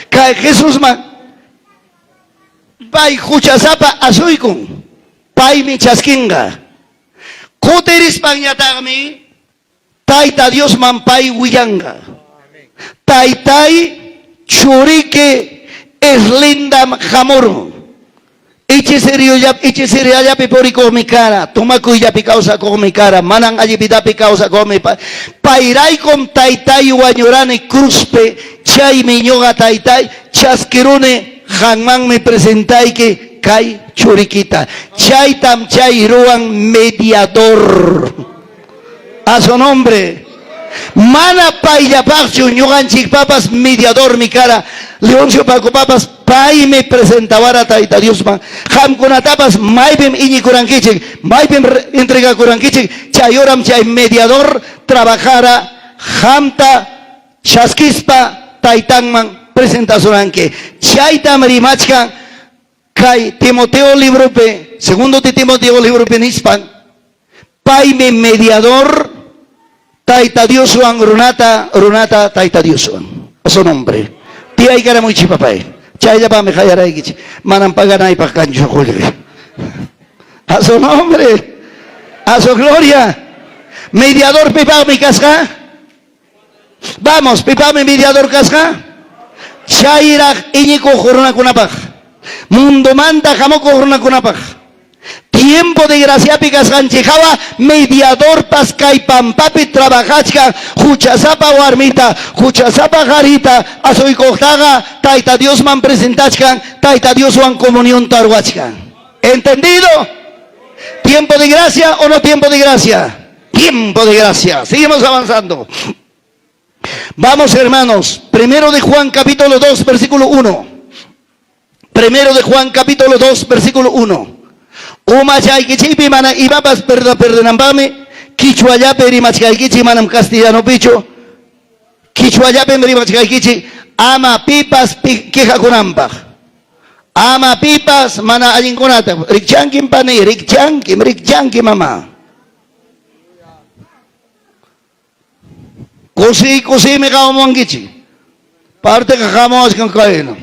Kay Jesusman pay huchasapa asuykun. Paymi chaskinqa. Kutirispanñataqmi Tayta Diosman pay willanqa. Taytay, churiki Erlindam hamurun. Hechiceriallapi purikuqmi kara, tomakuyllapi kawsakuqmi kara, manan alli vidapi kawsakuqmi. Payraykum taytay wañurani cruzpi, chaymi ñuqa taytay chaskiruni, qanmanmi presentayki kay churikita. Chaytam chay ruwan mediador. A su nombre. Mana payllapaqchu ñuqanchikpapas mediadormi kara. Leoncio Pacopapas paymi presentawara Tayta Diosman. Qamkunatapas maypim iñikurankichik, maypim entregakurankichik, chay horam chay mediador trabajara qamta chaskispa taytanman presentasuranki. Chaytam rimachkan kay Timoteo libropi, segundo de Timoteo libropi nispan, paymi mediador Tayta Dioswan runata, runata Tayta Dioswan. A su nombre. Tiyaykaramuychik papay. Chayllapaqmi qayaraykichik. Manam paganaypaq kanchu qullqi. A su nombre. A su gloria. Mediador pipaqmi kasqa? Vamos, pipaqmi mediador kasqa? Chayraq iñikuq runakunapaq. Mundomanta hamukuq runakunapaq. Tiempo de graciapi kasqanchikhawa mediadorpas kay pampapi trabajachkan huchasapa warmita, huchasapa qarita asuykuqtaqa Tayta Diosman presentachkan, Tayta Dioswan comunionta ruwachkan. ¿Entendido? ¿Tiempo de gracia o no tiempo de gracia? Tiempo de gracia. Seguimos avanzando. Vamos, hermanos. Primero de Juan capítulo 2, versículo 1. Primero de Juan capítulo 2, versículo 1. Umachaykichikpi mana imapas perdonanpaqmi quichwallapi rimachkaykichik, manam castellanopichu. Quichwallapim rimachkaykichik ama pipas quejakunanpaq. Ama pipas mana allinkunata. Rikchankim pani, rikchankim, rikchanki mama. Kusiy kusiymi qawamuwankichik. Parteqa qamuwachkan kayna.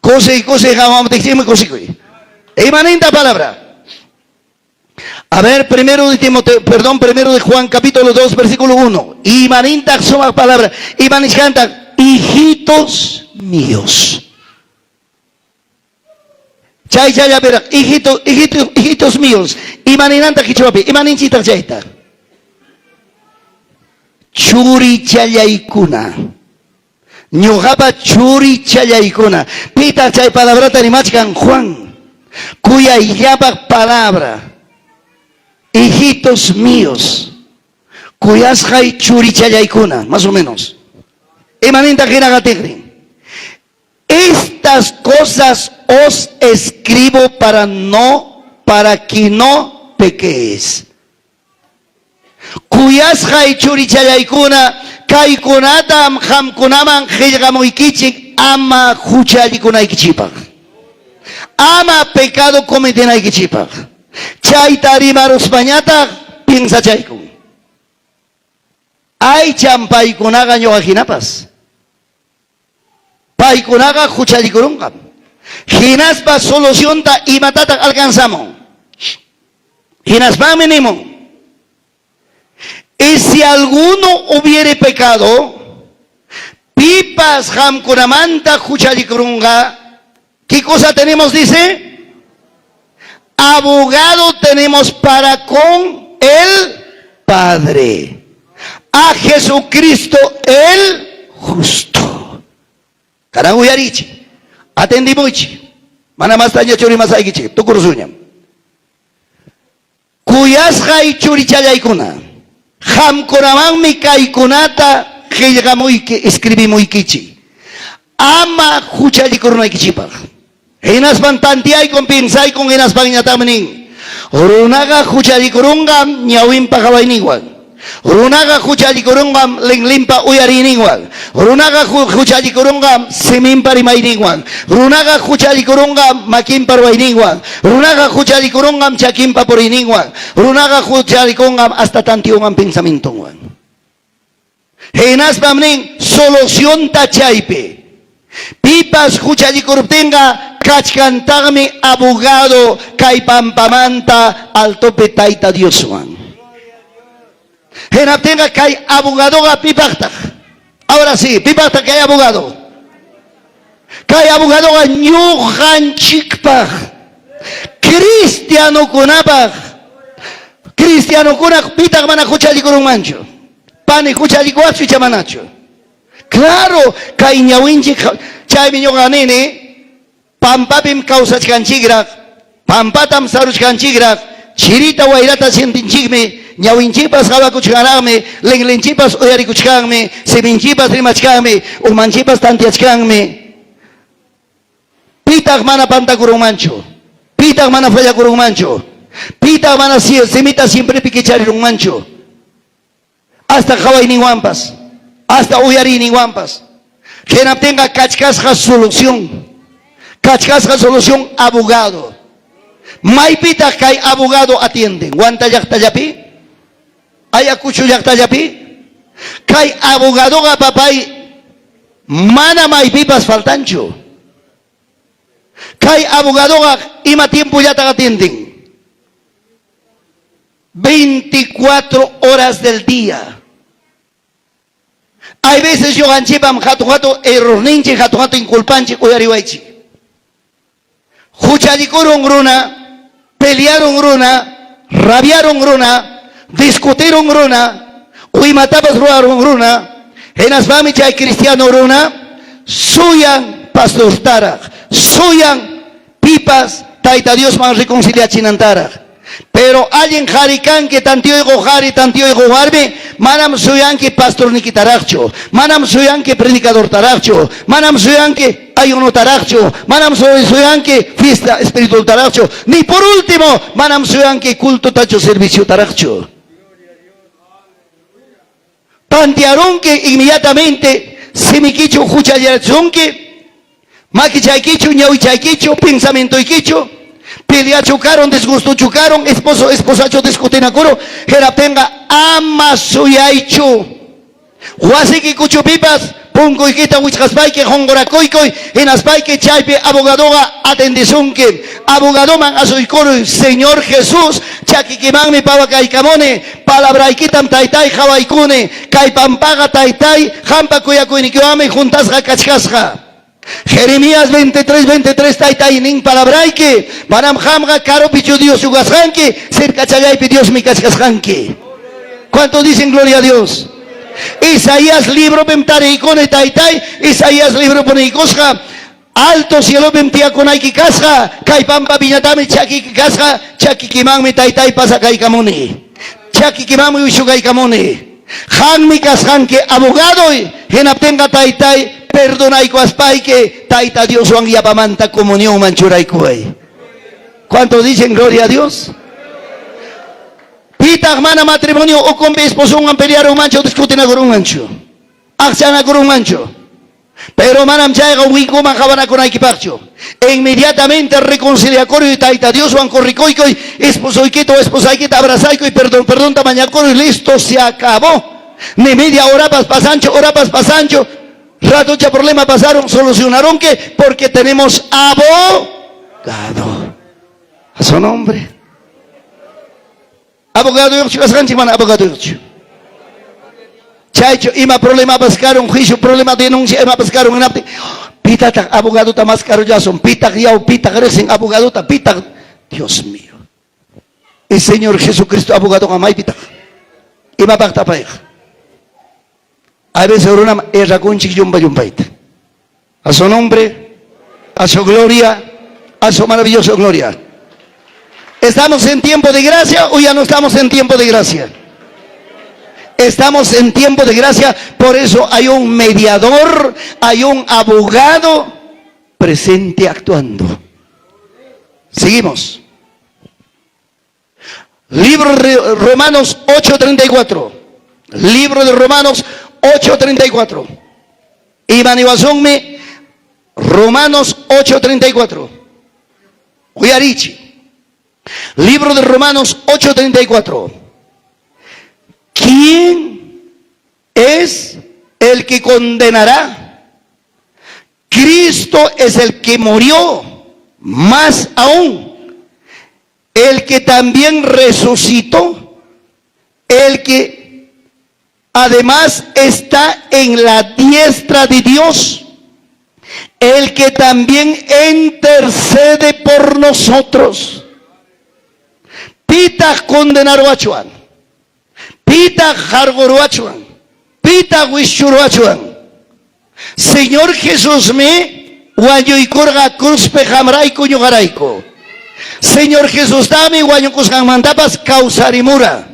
Kusiy kusiy qawamuptinchikmi kusikuy. Imaninta palabra? A ver, primero de Timoteo, perdón, primero de Juan capítulo 2, versículo 1. Imaninta sumaq palabra. Imanishkanta, hijitos míos. Chay chayllapiraq, hijito, hijito, hijitos míos. Imaninantaq qichwapi? Imaninchitaq chayta? Churichallaykuna. Ñuqapa churichallaykuna. Pitaq chay palabrata rimachkan? Juan. Kuyayllapaq palabra. Hijitos míos. Kuyasqay churichallaykuna, más o menos. Imanintaq hina qatiqnin? Estas cosas os escribo para no, para que no pequéis. Kuyasqay churichallaykuna, kaykunatam qamkunaman qellqamuykichik ama huchallikunaykichikpaq. Ama pecado cometenaykichikpaq. Chayta rimaruspañataq piensachaykun. Aycham paykunaqa ñuqa hinapas. Paykunaqa huchallikurunqam. Hinaspa solucionta imatataq alcanzamun? Hinaspanmi nimun, Y si alguno hubiere pecado, pipas qamkunamanta huchallikurunqa, ¿qué cosa tenemos? Dice, abogado tenemos para con el Padre, a Jesucristo el justo. Kanan uyarichik, atendimuychik, mana mastañachu rimasaykichik, tukurusuñam. Kuyasqay churichallaykuna, qamkunamanmi kaykunata qellqamuyki, escribimuykichik, ama huchallikurunaykichikpaq. Hinaspan tanteaykun, piensaykun, hinaspanñataqmi nin, runaqa huchallikurunqa ñawinpa qawayninwan. Runaqa huchallikurunqam linlinpa uyariyninwan. Runaqa huchallikurunqam siminpa rimayninwan. Runaqa huchallikurunqam makinpa ruwayninwan. Runaqa huchallikurunqam chakinpa puriyninwan. Runaqa huchallikunqam hasta tanteonwan pensamientonwan. Hinaspam nin solucionta chaypi. Pipas huchallikuruptinqa kachkantaqmi abogado kay pampamanta altopi Tayta Dioswan. Hinaptinqa kay abogadoqa pipaqtaq? Ahora sí, pipaqtaq kay abogado? Kay abogadoqa ñuqanchikpaq, cristianokunapaq. Cristianokuna pitaq mana huchallikurunmanchu? Pani huchallikuwaqchu icha manachu? Claro, kay ñawinchik, chaymi ñuqa nini, pampapim kawsachkanchikraq, pampatam saruchkanchikraq, chirita wayrata sientinchikmi, ñawinchikpas qawakuchkanraqmi, linlinchikpas uyarikuchkanmi, siminchikpas rimachkanmi, umanchikpas tanteachkanmi. Pitaq mana pantakurunmanchu? Pitaq mana fallakurunmanchu? Pitaq mana simita siemprepi kicharirunmanchu? Hasta qawayninwanpas, hasta uyariyninwanpas. Hinaptinqa kachkasqa solución. Kachkasqa solución abogado. Maypitaq kay abogado atienden? Huanta llaqtallapi? Ayacucho llaqtallapi? Kay abogadoqa papay mana maypipas faltanchu. Kay abogadoqa ima tiempollataq atienden? 24 horas del día. Hay veces ñuqanchikpam hatun hatun errorninchik, hatun hatun culpanchik uyariwaychik. Huchallikurun runa, pelearun runa, rabiarun runa, discutirun runa, o imatapas ruwarun runa, hinaspami chay cristiano runa suyan pastortaraq, suyan pipas Tayta Diosman reconciliachinantaraq. Pero allin qari kanki, tanteoyqo qari, tanteoyqo warmi, manam suyanki pastornikitaraqchu, manam suyanki predicadortaraqchu, manam suyanki ayunotaraqchu, manam suyanki fiesta espiritualtaraqchu, ni por último, manam suyanki cultotachu serviciotaraqchu. Tantearunki inmediatamente simikichu huchallarasunki, makichaykichu, ñawichaykichu, pensamientoykichu, peleachu karun, disgustochu karun, esposo esposachu discutinakurun, hinaptinqa ama suyaychu. Wasiyki kuchupipas punkuykita wichqaspayki qunqurakuykuy, hinaspayki chaypi abogadoqa atendesunki. Abogadoman asuykuruy, Señor Jesús, chakikimanmi pawakaykamuni, palabraykitam Taytay qawaykuni, kay pampaqa Taytay, qampa kuyakuynikiwanmi juntasqa kachkasqa. Jeremías 23, 23 Taytay nin palabrayki, manam qamqa karupichu Dioschu kasqanki, cercachallaypi Diosmi kachkasqanki. ¿Cuántos dicen gloria a Dios? Isaías libropim tariykuni Taytay, Isaías libropi niykusqa, alto cielopim tiyakunayki kasqa, kay pampapiñataqmi chakiyki kasqa, chakikimanmi Taytay pasakaykamuni. Chakikimanmi wisukaykamuni. Qammi kasqanki abogadoy, hinaptinqa Taytay perdonaykuwaspayki Tayta Dioswan yapamanta comunionman churaykuway. ¿Cuántos dicen gloria a Dios? Pitaq mana matrimonio ukunpi esposonwan pelearunmanchu, discutinakurunmanchu, aqchanakurunmanchu? Pero manam chayqa winkuman qawanakunaykipaqchu. Inmediatamente reconciliakuruy Tayta Dioswan corrikuykuy, esposoykita o esposaykita abrazaykuy, perdón, perdonta mañakuruy, listo, se acabó. Ni media horapas pasanchu, horapas pasanchu, ratocha problema pasaron, solucionaron que porque tenemos abogado. A su nombre. Abogadoyuqchu kasqanchik mana abogadoyuqchu. Chaychu ima problemapas karun, juicio problema denuncia imapas karun hinaptin, pitataq abogadota maskarullasun, pitaq yaw, pitaq riqsin abogadota, pitaq, Dios mío. Y Señor Jesucristo abogadoqa maypitaq? Imapaqtaq payqa? A veces runam errakunchik llumpa llumpayta. A su nombre, a su gloria, a su maravillosa gloria. ¿Estamos en tiempo de gracia o ya no estamos en tiempo de gracia? Estamos en tiempo de gracia, por eso hay un mediador, hay un abogado presente actuando. Seguimos. Libro de Romanos 8:34. Libro de Romanos 8:34. Ima niwasunmi Romanos 8:34. Uyarichi. Libro de Romanos 8:34. ¿Quién es el que condenará? Cristo es el que murió, más aún, el que también resucitó, el que además está en la diestra de Dios, el que también intercede por nosotros. Pitaq condenaruwachwan? Pitaq qarquruwachwan? Pitaq wischuruwachwan? Señor Jesusmi wañuykurqa cruzpi qamrayku ñuqarayku. Señor Jesustaqmi wañukusqanmantapas kawsarimura.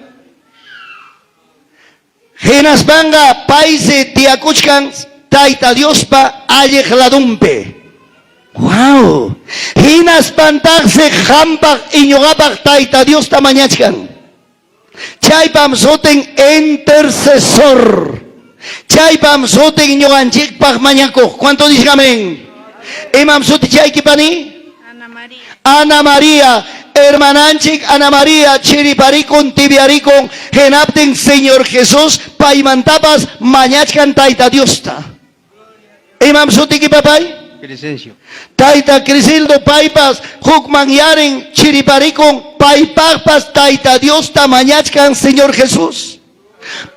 Hinaspanqa paysi tiyakuchkan Tayta Diospa alliq ladunpi. Wow! Hinaspantaqsi qampaq y ñuqapaq Tayta Diosta mañachkan. Chaypam sutin intercesor. Chaypam sutin ñuqanchikpaq mañakuq. ¿Cuánto dicen amén? Imam sutichayki pani? Ana María. Ana María, hermananchik Ana María chiriparikun, tibiarikun, hinaptin Señor Jesús paymantapas mañachkan Tayta Diosta. Imam sutiki papay? Crescencio. Tayta Crisildo paypas hukmanyarin chiriparikun, paypaqpas Tayta Diosta mañachkan Señor Jesús.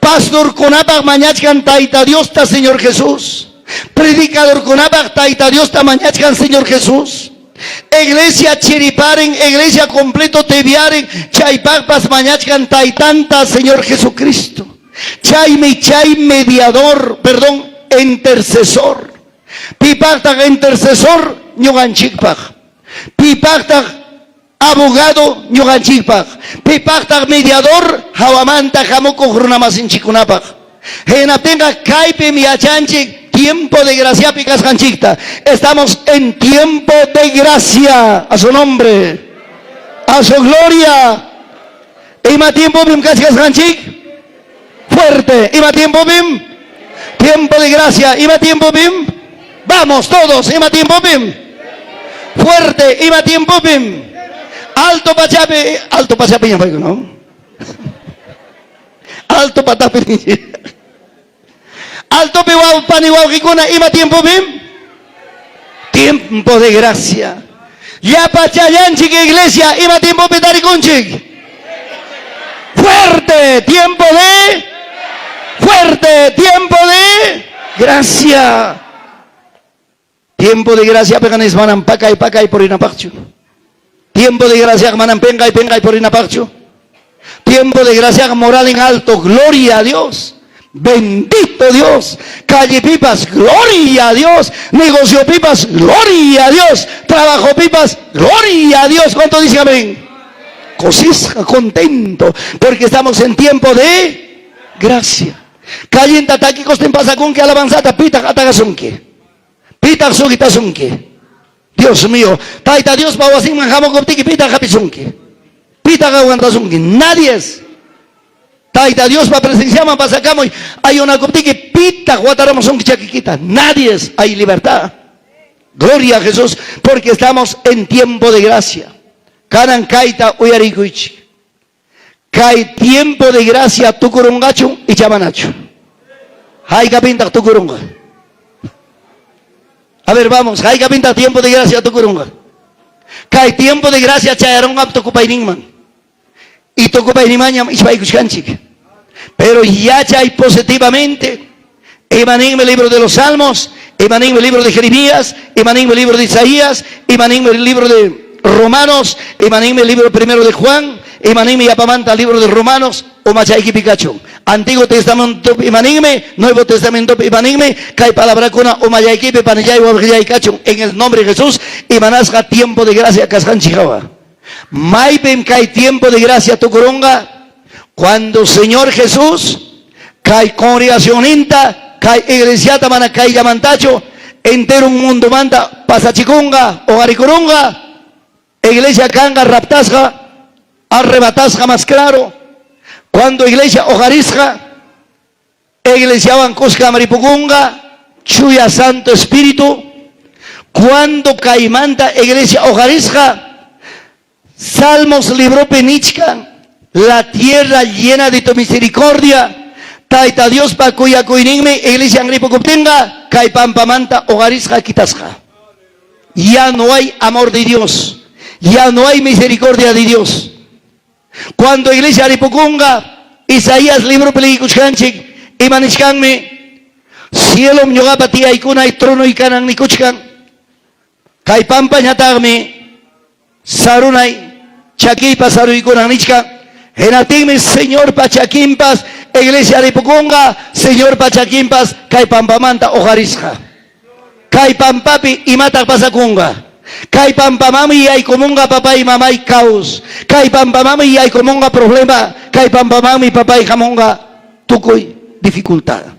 Pastorkunapaq mañachkan Tayta Diosta Señor Jesús. Predicadorkunapaq Tayta Diosta mañachkan Señor Jesús. Iglesia chiriparin, iglesia completo tibiarin, chaypaqpas mañachkan Taytanta Señor Jesucristo. Chaymi chay mediador, perdón, intercesor. Pipaqtaq intercesor? Ñuqanchikpaq. Pipaqtaq abogado? Ñuqanchikpaq. Pipaqtaq mediador? Hawamanta hamukuq runamasinchikkunapaq. Hinaptinqa kaypim yachanchik tiempo de graciapi kasqanchikta. Estamos en tiempo de gracia. A su nombre. A su gloria. Ima tiempopim kachkasqanchik? Fuerte. Ima tiempopim? Tiempo de gracia. Ima tiempopim? Vamos todos. Ima tiempopim? Fuerte. Ima tiempopim? Alto pachapi. Alto pachapi ña, ¿no? Alto patapi. Altopi pani wawqikuna, ima tiempopim? Tiempo de gracia. Llapachallanchik iglesia, ima tiempopi tarikunchik? Fuerte, tiempo de fuerte, tiempo de gracia. Tiempo de gracia piqa manam pakay pakay purinapaqchu. Tiempo de gracia manam penqay penqay purinapaqchu. Tiempo de gracia moral en alto, gloria a Dios. Bendito Dios. Calle pipas, gloria a Dios. Negocio pipas, gloria a Dios. Trabajo pipas, gloria a Dios. ¿Cuánto dice amén? Kusisqa, contento, porque estamos en tiempo de gracia. Callenta takikusptin pasakunki alabanzata, pitaq atakasunki. Pitaq sugitasunki. Dios mío, Tayta Diospa wasinman hamukuptiki pitaq hapisunki. Pitaq aguantasunki. Nadie es. Tayta Diospa presenciaman pasakamuy ayunakuptiki pitaq wataramusunki chakikita. Nadie es. Hay libertad. Gloria a Jesús, porque estamos en tiempo de gracia. Kanan kayta uyarikuychik. Kay tiempo de gracia tukurunqachu icha manachu. Haykapintaq tukurunqa. A ver, vamos, haykapintaq tiempo de gracia tukurunqa. Kay tiempo de gracia chayarunqam tukupayninman. Y tukupayninmanñam ichpaykuchkanchik. Pero yachay positivamente, imaninmi libro de los Salmos, imaninmi libro de Jeremías, imaninmi libro de Isaías, imaninmi el libro de Romanos, imaninmi el libro primero de Juan, imaninmi yapamanta el libro de Romanos, umachaykipi kachun. Antiguo Testamento imaninmi, Nuevo Testamento imaninmi, kay palabrakuna umallaykipi panillay wawqillay kachun. En el nombre de Jesús, imanasqa tiempo de gracia kasqanchik hawa. Maypim kay tiempo de gracia tukurunqa, cuando Señor Jesús kay congregacioninta, kay iglesiata mana kayllamantachu, entero un mundo manta pasachikunqa, hoqarikurunqa, iglesia kanqa raptasqa, arrebatasqa más claro. Cuando iglesia hoqarisqa, Iglesiawan kuskam ripukunqa Chuya Santo Espíritu. Cuando kaymanta iglesia hoqarisqa, Salmos libropi nichkan, La tierra llena de tu misericordia, Tayta Diospa kuyakuyninmi iglesian ripukuptinqa kay pampamanta hoqarisqa quitasqa. Ya no hay amor de Dios, ya no hay misericordia de Dios. Cuando iglesia ripukunqa, Isaías libropi leyikuchkanchik, ima nichkanmi? Cielom ñuqapa tiyaykunay tronoy kanan nikuchkan. Kay pampañataqmi sarunay chakiypa saruykunan nichkan. Hinaptinmi Señorpa chakinpas iglesia ripukunqa, Señorpa chakinpas kay pampamanta hoqarisqa. Kay pampapi imataq pasakunqa? Kay pampamanmi yaykumunqa papay mamay caos. Kay pampamanmi yaykumunqa problema. Kay pampamanmi papay hamunqa tukuy dificultad.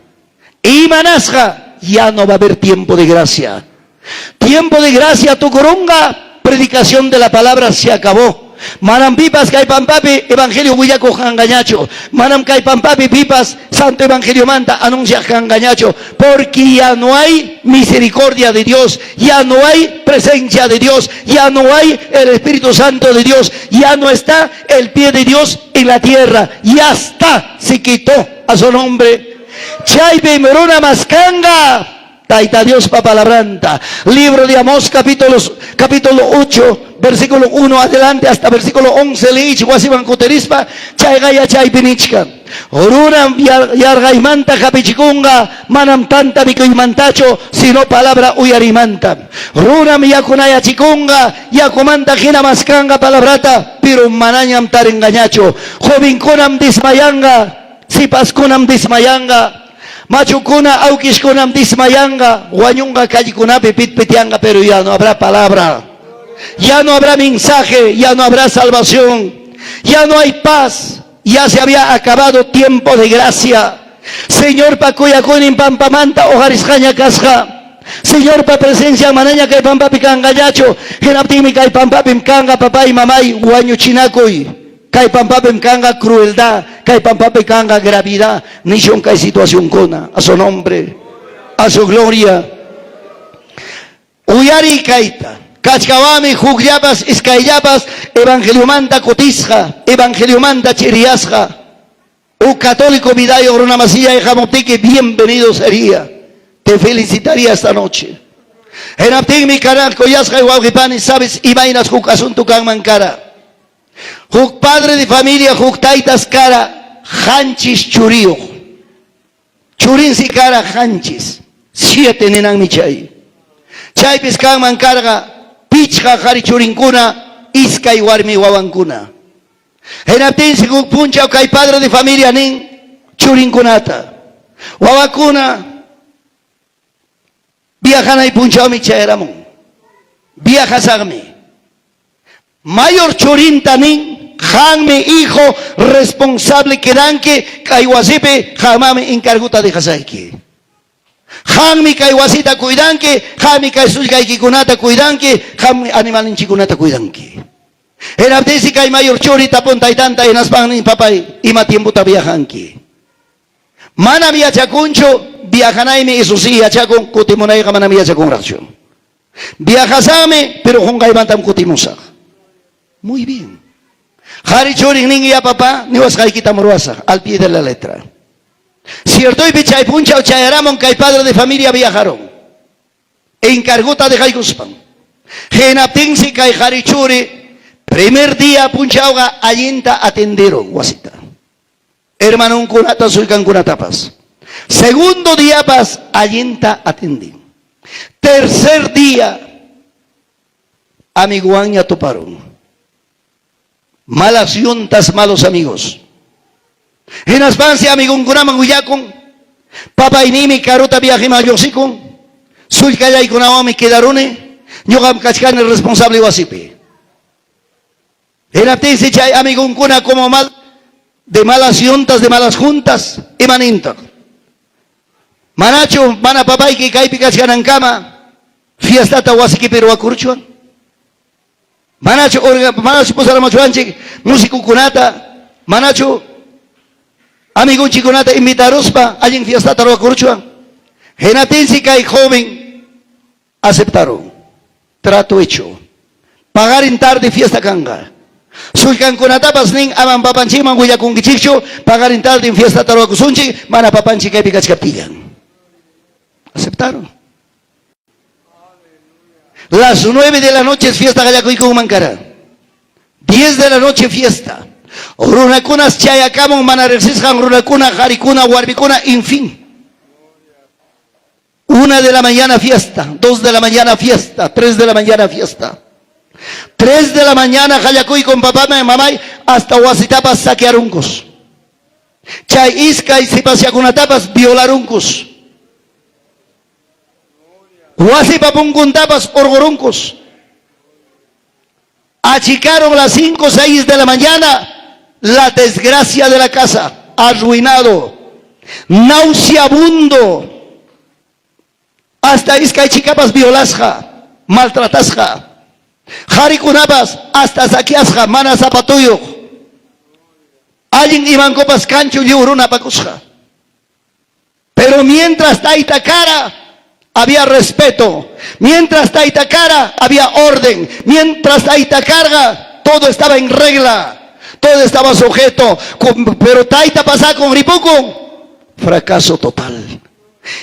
Imanasqa? Ya no va a haber tiempo de gracia. Tiempo de gracia tukurunqa, predicación de la palabra se acabó. Manam pipas kay pampapi evangelio willakuq kanqañachu. Manam kay pampapi pipas santo evangeliomanta anunciaq kanqañachu. Porque ya no hay misericordia de Dios, ya no hay presencia de Dios, ya no hay el Espíritu Santo de Dios, ya no está el pie de Dios en la tierra. Ya está, se quitó a su nombre. Chaypim runa maskanqa Tayta Diospa palabranta. Libro de Amós capítulo, capítulo 8, versículo 1 adelante hasta versículo 11 leich wasiman kutirispa chayqa yachaypi nichkan. Runam yarqaymanta hapichikunqa manam tanta mikuymantachu sino palabra uyariymanta. Runam yakunayachikunqa yakumanta hina maskanqa palabrata pero manañam tarinqañachu. Jovenkunam desmayanqa, sipaskunam desmayanqa. Machukuna, awkishkunam dismayanqa, wañunqa callekunapi pitpityanqa, pero ya no habrá palabra. Ya no habrá mensaje, ya no habrá salvación, ya no hay paz, ya se había acabado tiempo de gracia. Señorpa kuyakuynin pampamanta hoqarisqaña kasqa. Señorpa presencian manaña kay pampapi kanqañachu. Hinaptinmi kay pampapim kanqa papay, mamay, wañuchinakuy. Kay pampapim kanqa crueldad, kay pampapi kanqa gravidad, nishun kay situacionkuna. A su nombre, a su gloria. Uyariy kayta. Kachkawami hukllapas, iskayllapas evangeliomanta kutisqa, evangeliomanta chiriyasqa. Huk católico vidayuq runamasillay hamuptiki bienvenido sería. Te felicitaría esta noche. Hinaptinmi karan kuyasqay wawqipani, sabes imaynas huk asunto kanman kara. Huk padre de familia, huk taytas kara qanchis churiyuq. Churinsi kara qanchis. Siete ninanmi chay. Chaypis kanman karqa pichqa qhari churinkuna, iskay warmi wawankuna. Hinaptinsi huk punchaw kay padre de familia nin churinkunata, wawakuna, viajanay punchawmi chayaramun. Viajasaqmi. Mayor churinta nin, qammi hijo responsable quedanki kay wasipi, qammanmi encargota dejasayki. Qammi kay wasita cuidanki, qammi kay sullkaykikunata cuidanki, qammi animalninchikkunata cuidanki. Hinaptinsi kay mayor churi tapun taytanta hinaspan nin, papay, ima tiempota viajanki? Manam yachakunchu, viajanaymi eso sí yachakun, kutimunayqa manam yachakunraqchu. Viajasaqmi, pero qunqaymantam kutimusaq. Muy bien. Qhari churin nin, ya papá, niwasqaykitam ruwasaq, al pie de la letra. Ciertoypi chay punchaw chayaramun kay padre de familia viajaron. Encargota dejaykuspan. Hinaptinsi kay qhari churi primer día punchawqa allinta atendieron wasita. Hermanonkunata sullkankunatapas. Segundo diapas allinta atendin. Tercer día amiguanña tuparun. Malas yuntas, malos amigos. Hinaspansi amigonkunaman willakun, papayniymi karuta viajeman lluqsikun, sullkallaykunawanmi quedaruni, ñuqam kachkani responsable wasipi. Hinaptinsi chay amigonkuna como mal, de malas yuntas, de malas juntas, ima nintaq? Manachu mana papayki kaypi kachkanankama fiestata wasikipi ruwakurchuwan? Manachu manachu pusaramuchwanchik musicokunata? Manachu Amigonchikkunata invitaruspa allin fiestata ruwakuruchwan. Hinaptinsi kay joven aceptarun. Trato hecho. Paqarin tarde fiesta kanqa. Sullkankunatapas nin amam papanchikman willakunkichikchu, paqarin tarden fiestata ruwakusunchik, mana papanchik kaypi kachkaptillan. Aceptaron. Las 9 de la noche fiesta qallakuykunman kara. 10 de la noche fiesta. Runakunas chayakamun mana riqsisqan runakuna, qarikuna, warmikuna, en fin. 1 de la mañana fiesta, 2 de la mañana fiesta, 3 de la mañana fiesta. 3 de la mañana qallakuykun papamay, mamay, hasta wasitapas saquearunkus. Chay iskay sipasyakunatapas violarunkus. Wasipa punkuntapas hurqurunkus. Achicaron las 5 o 6 de la mañana la desgracia de la casa, arruinado, nauseabundo, hasta iskay chikapas violasqa, maltratasqa, qarikunapas hasta saqueasqa, mana zapatuyuq, allin imankupas kanchu lliw runa apakusqa. Pero mientras tayta kara, había respeto. Mientras tayta kara, había orden. Mientras tayta karqa, todo estaba en regla. Todo estaba sujeto. Pero tayta pasakun ripukun, fracaso total.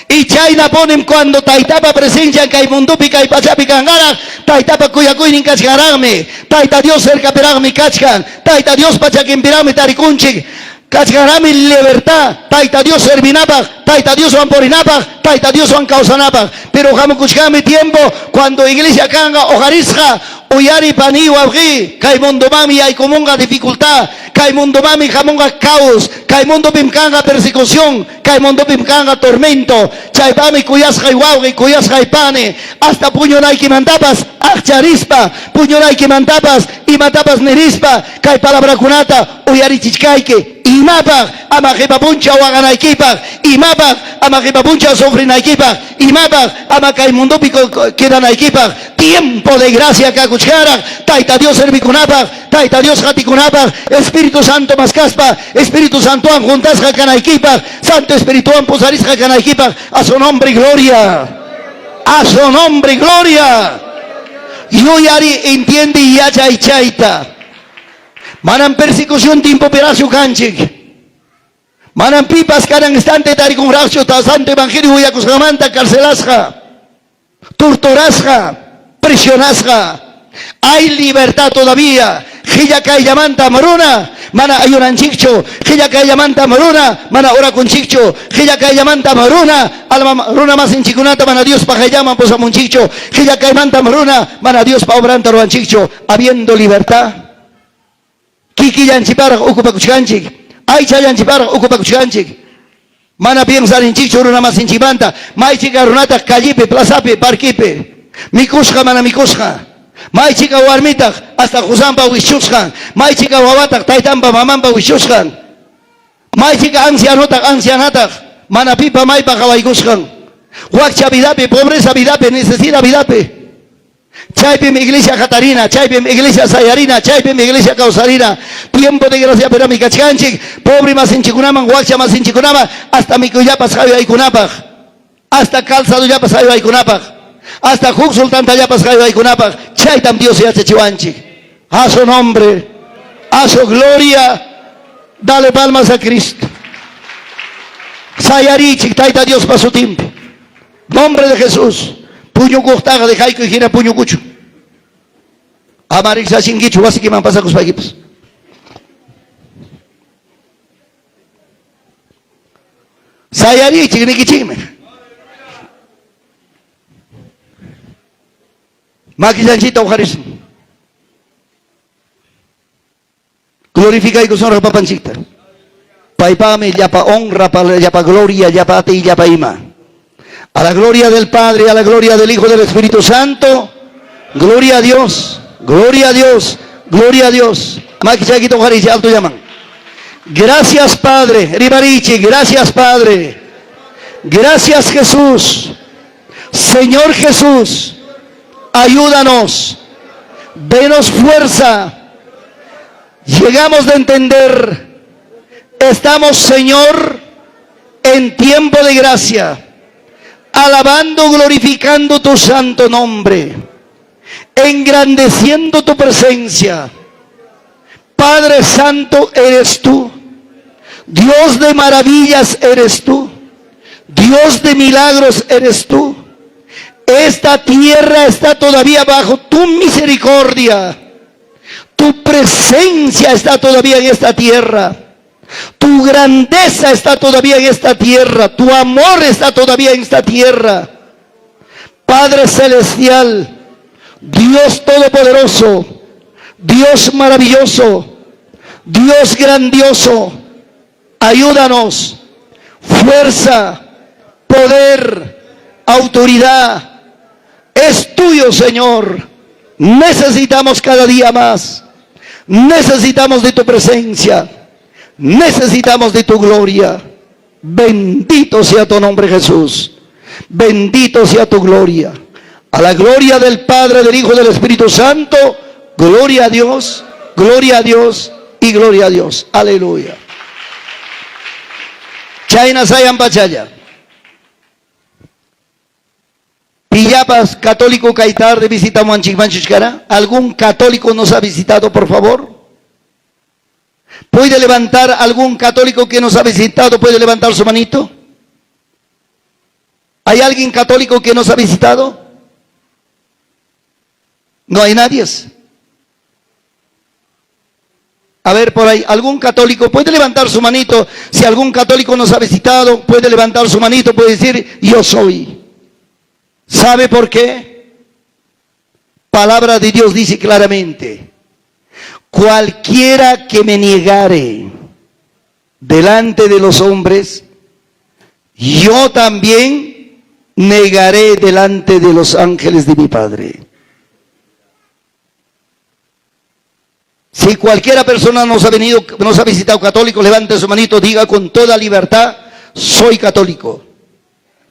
Y chaynapunim cuando taytapa presencian kay mundupi kay pachapi kanqaraq, taytapa kuyakuynin kachkanraqmi, Tayta Dios cercapiraqmi kachkan, Tayta Diospa chakinpiraqmi tarikunchik. Kachkanraqmi libertad, Tayta Dios servinapaq, Tayta Dioswan purinapaq, Tayta Dioswan kawsanapaq. Pero hamukuchkanmi tiempo cuando iglesia kanqa hoqarisqa, uyari pani wawqi, kay mundomanmi yaykumunqa dificultad, kay mundomanmi hamunqa caos, kay mundopim kanqa persecución, kay mundopim kanqa tormento. Chaypaqmi kuyasqay wawqi, kuyasqay pani, hasta puñunaykimantapas aqcharispa, puñunaykimantapas imatapas nirispa, kay palabrakunata uyarichichkayki. Imapaq ama qipa punchaw waqanaykipaq, imapaq ama qipa punchaw sufrinaykipaq, imapaq ama kay mundopi quedanaykipaq. Tiempo de gracia kakuchkanraq Tayta Dios servikunapaq, Tayta Dios qatikunapaq, Espíritu Santo maskaspa, Espíritu Santowan juntasqa kanaykipaq, Santo Espirituwan pusarisqa kanaykipaq. A su nombre gloria. A su nombre gloria. Yuyari, entiende yachay chayta. Manam persecución tiempopiraqchu kanchik. Manam pipas kanan instante tarikunraqchu Santo Evangelio willakusqanmanta carcelasqa, torturasqa, presionasqa. Hay libertad todavía. Qilla kayllamantam runa mana ayunanchikchu, qilla kayllamantam runa mana orakunchikchu, qilla kayllamantam runa alma runa masinchikkunata mana Diospa qayllanman pusamunchikchu, qilla kaymantam runa mana Diospa obranta ruwanchikchu. Habiendo libertad, kikillanchikparaq ocupakuchkanchik, aychallanchikparaq ocupakuchkanchik. Mana piensarinchikchu runa masinchikmanta, maychika runataq callepi, plazapi, parquepi, mikusqa mana mikusqa, maychika warmitaq hasta qusanpa wischusqan, maychika wawataq taytanpa mamanpa wischusqan, maychika ancianotaq ancianataq mana pipa maypa qawaykusqan, wakcha vidapi, pobreza vidapi, necesidad vidapi. Chaypim iglesia hatarina, chaypim iglesia sayarina, chaypim iglesia kawsarina. Tiempo de gracia pirami kachkanchik, pobre masinchikunaman, wakcha masinchikunaman, hasta mikuyllapas haywaykunapaq, hasta calzadollapas haywaykunapaq, hasta huk sultantallapas haywaykunapaq. Chaytam Dios yachachiwanchik. A su nombre, a su gloria, dale palmas a Cristo. Sayarichik Tayta Diospa sutinpi. Nombre de Jesús. Puñukuqtaqa dejaykuy hina puñukuchun. Ama riqsachinkichu wasikiman pasakuspaykipas. Sayarichik nikichikmi. Makillanchikta uqarisun. Glorificaykusunraq papanchikta. Paypaqmi llapa honra, llapa gloria, llapa atiy, llapa ima. A la gloria del Padre, a la gloria del Hijo, del Espíritu Santo. Gloria a Dios, gloria a Dios, gloria a Dios. Makichaykita uqarichik, alto llaman. Gracias Padre, rimarichik, gracias Padre. Gracias Jesús. Señor Jesús, ayúdanos, denos fuerza. Llegamos de entender Estamos, Señor, en tiempo de gracia, alabando, glorificando tu santo nombre, engrandeciendo tu presencia. Padre Santo eres tú, Dios de maravillas eres tú, Dios de milagros eres tú. Esta tierra está todavía bajo tu misericordia. Tu presencia está todavía en esta tierra. Tu grandeza está todavía en esta tierra. Tu amor está todavía en esta tierra. Padre Celestial, Dios Todopoderoso, Dios maravilloso, Dios grandioso, ayúdanos, fuerza, poder, autoridad, es tuyo, Señor. Necesitamos cada día más. Necesitamos de tu presencia. Necesitamos de tu gloria. Bendito sea tu nombre, Jesús. Bendito sea tu gloria. A la gloria del Padre, del Hijo y del Espíritu Santo. Gloria a Dios, gloria a Dios y gloria a Dios. Aleluya. Chayna sayan pachalla. Pillapas católico kay tarde visitamuwanchikmanchuch kara? ¿Algún católico nos ha visitado, por favor? ¿Puede levantar algún católico que nos ha visitado? ¿Puede levantar su manito? ¿Hay alguien católico que nos ha visitado? No hay nadie. A ver, por ahí, algún católico puede levantar su manito. Si algún católico nos ha visitado, puede levantar su manito, puede decir, yo soy. ¿Sabe por qué? Palabra de Dios dice claramente, cualquiera que me niegare delante de los hombres, yo también negaré delante de los ángeles de mi Padre. Si cualquiera persona nos ha venido, nos ha visitado católico, levante su manito, diga con toda libertad, soy católico.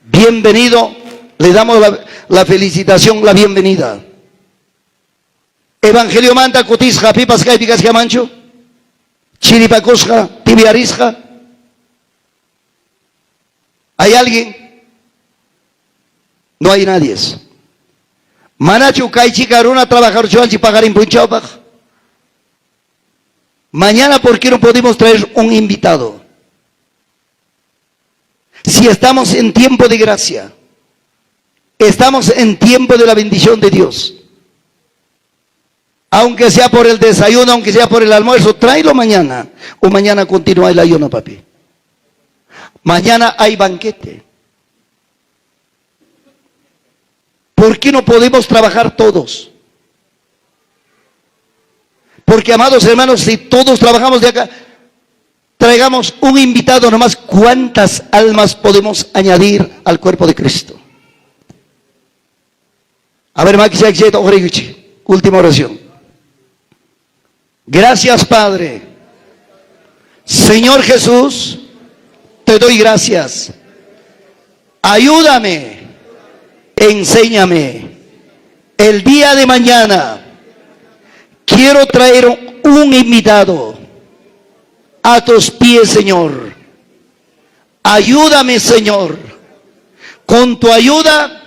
Bienvenido, le damos la, la felicitación, la bienvenida. Evangeliomanta kutisqa pipas kaypi kachkanmanchu? Chiripakusqa, tibiarisqa. ¿Hay alguien? No hay nadie. Manachu kaychika runa trabajarchuanchik paqarin punchawpaq? Mañana, ¿por qué no podemos traer un invitado? Si estamos en tiempo de gracia, estamos en tiempo de la bendición de Dios. Aunque sea por el desayuno, aunque sea por el almuerzo, tráelo mañana. O mañana continúa el ayuno, papi. Mañana hay banquete. ¿Por qué no podemos trabajar todos? Porque, amados hermanos, si todos trabajamos de acá, traigamos un invitado nomás, ¿cuántas almas podemos añadir al cuerpo de Cristo? A ver, última oración. Gracias, Padre. Señor Jesús, te doy gracias. Ayúdame, enséñame. El día de mañana quiero traer un invitado a tus pies, Señor. Ayúdame, Señor. Con tu ayuda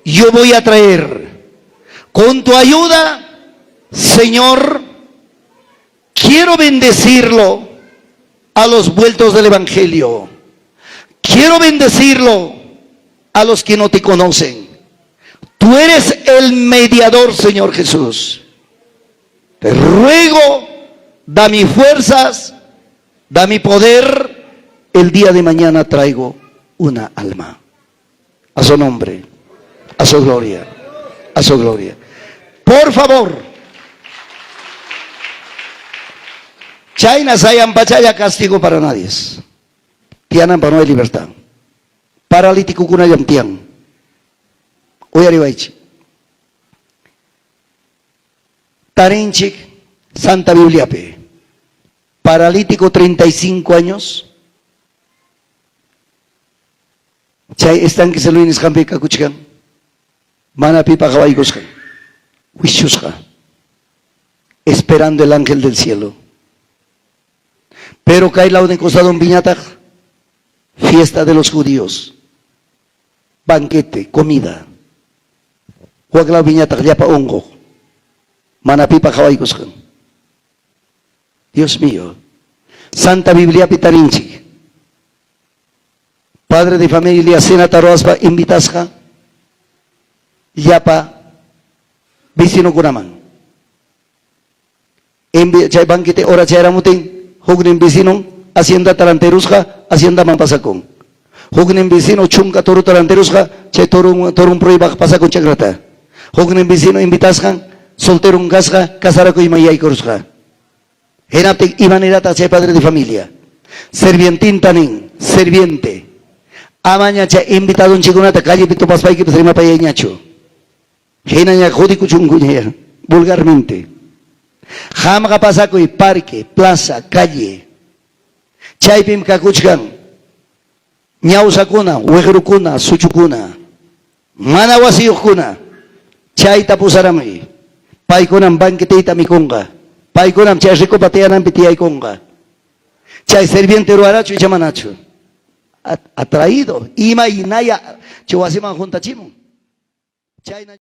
yo voy a traer. Con tu ayuda, Señor, quiero bendecirlo a los vueltos del Evangelio. Quiero bendecirlo a los que no te conocen. Tú eres el mediador, Señor Jesús. Te ruego, da mis fuerzas, da mi poder. El día de mañana traigo una alma. A su nombre, a su gloria, a su gloria. Por favor. Chayna sayan pachalla castigo para nadie. Tiyanan no hay libertad. Paralítico tiyan. Uyariwaychik. Tarinchik Santa Bibliapi. Paralítico 35 años. Chay estanque Siloé nisqanpi kakuchkan. Mana pipa qawaykusqan. Wischusqa. Esperando el ángel del cielo. Pero kay lawnin costadonpiñataq fiesta de los judíos. Banquete, comida. Wak lawpiñataq llapa unquq. Mana pipa qawaykusqan. Dios mío. Santa Bibliapi tarinchik. Padre de familia cenata ruwaspa invitasqa llapa vecinokunaman. Chay banquete hora chayaramutin, huknin vecinon haciendata rantirusqa, haciendaman pasakun. Huknin vecino chunka torota rantirusqa, chay torun, torun pruebaq pasakun chakrata. Huknin vecino invitasqan, solteron kasqa, casarakuyman yaykurusqa. Hinaptin imanirataq chay padre de familia? Sirvientinta nin, sirviente, amaña chay invitadonchikunata callepi tupaspaykipas rimapayayñachu. Hinaña jodikuchunkuña vulgarmente. Qamqa pasakuy parque, plaza, calle. Chaypim kakuchkan ñawsakuna, wiqrukuna, suchukuna, mana wasiyuqkuna. Chayta pusaramuy. Paykunam banqueteyta mikunqa. Paykunam chay ricopa tiyananpi tiyaykunqa. Chay sirviente ruwarachu icha manachu? Atraído. Imaynaya chay wasiman juntachimun. Chayna.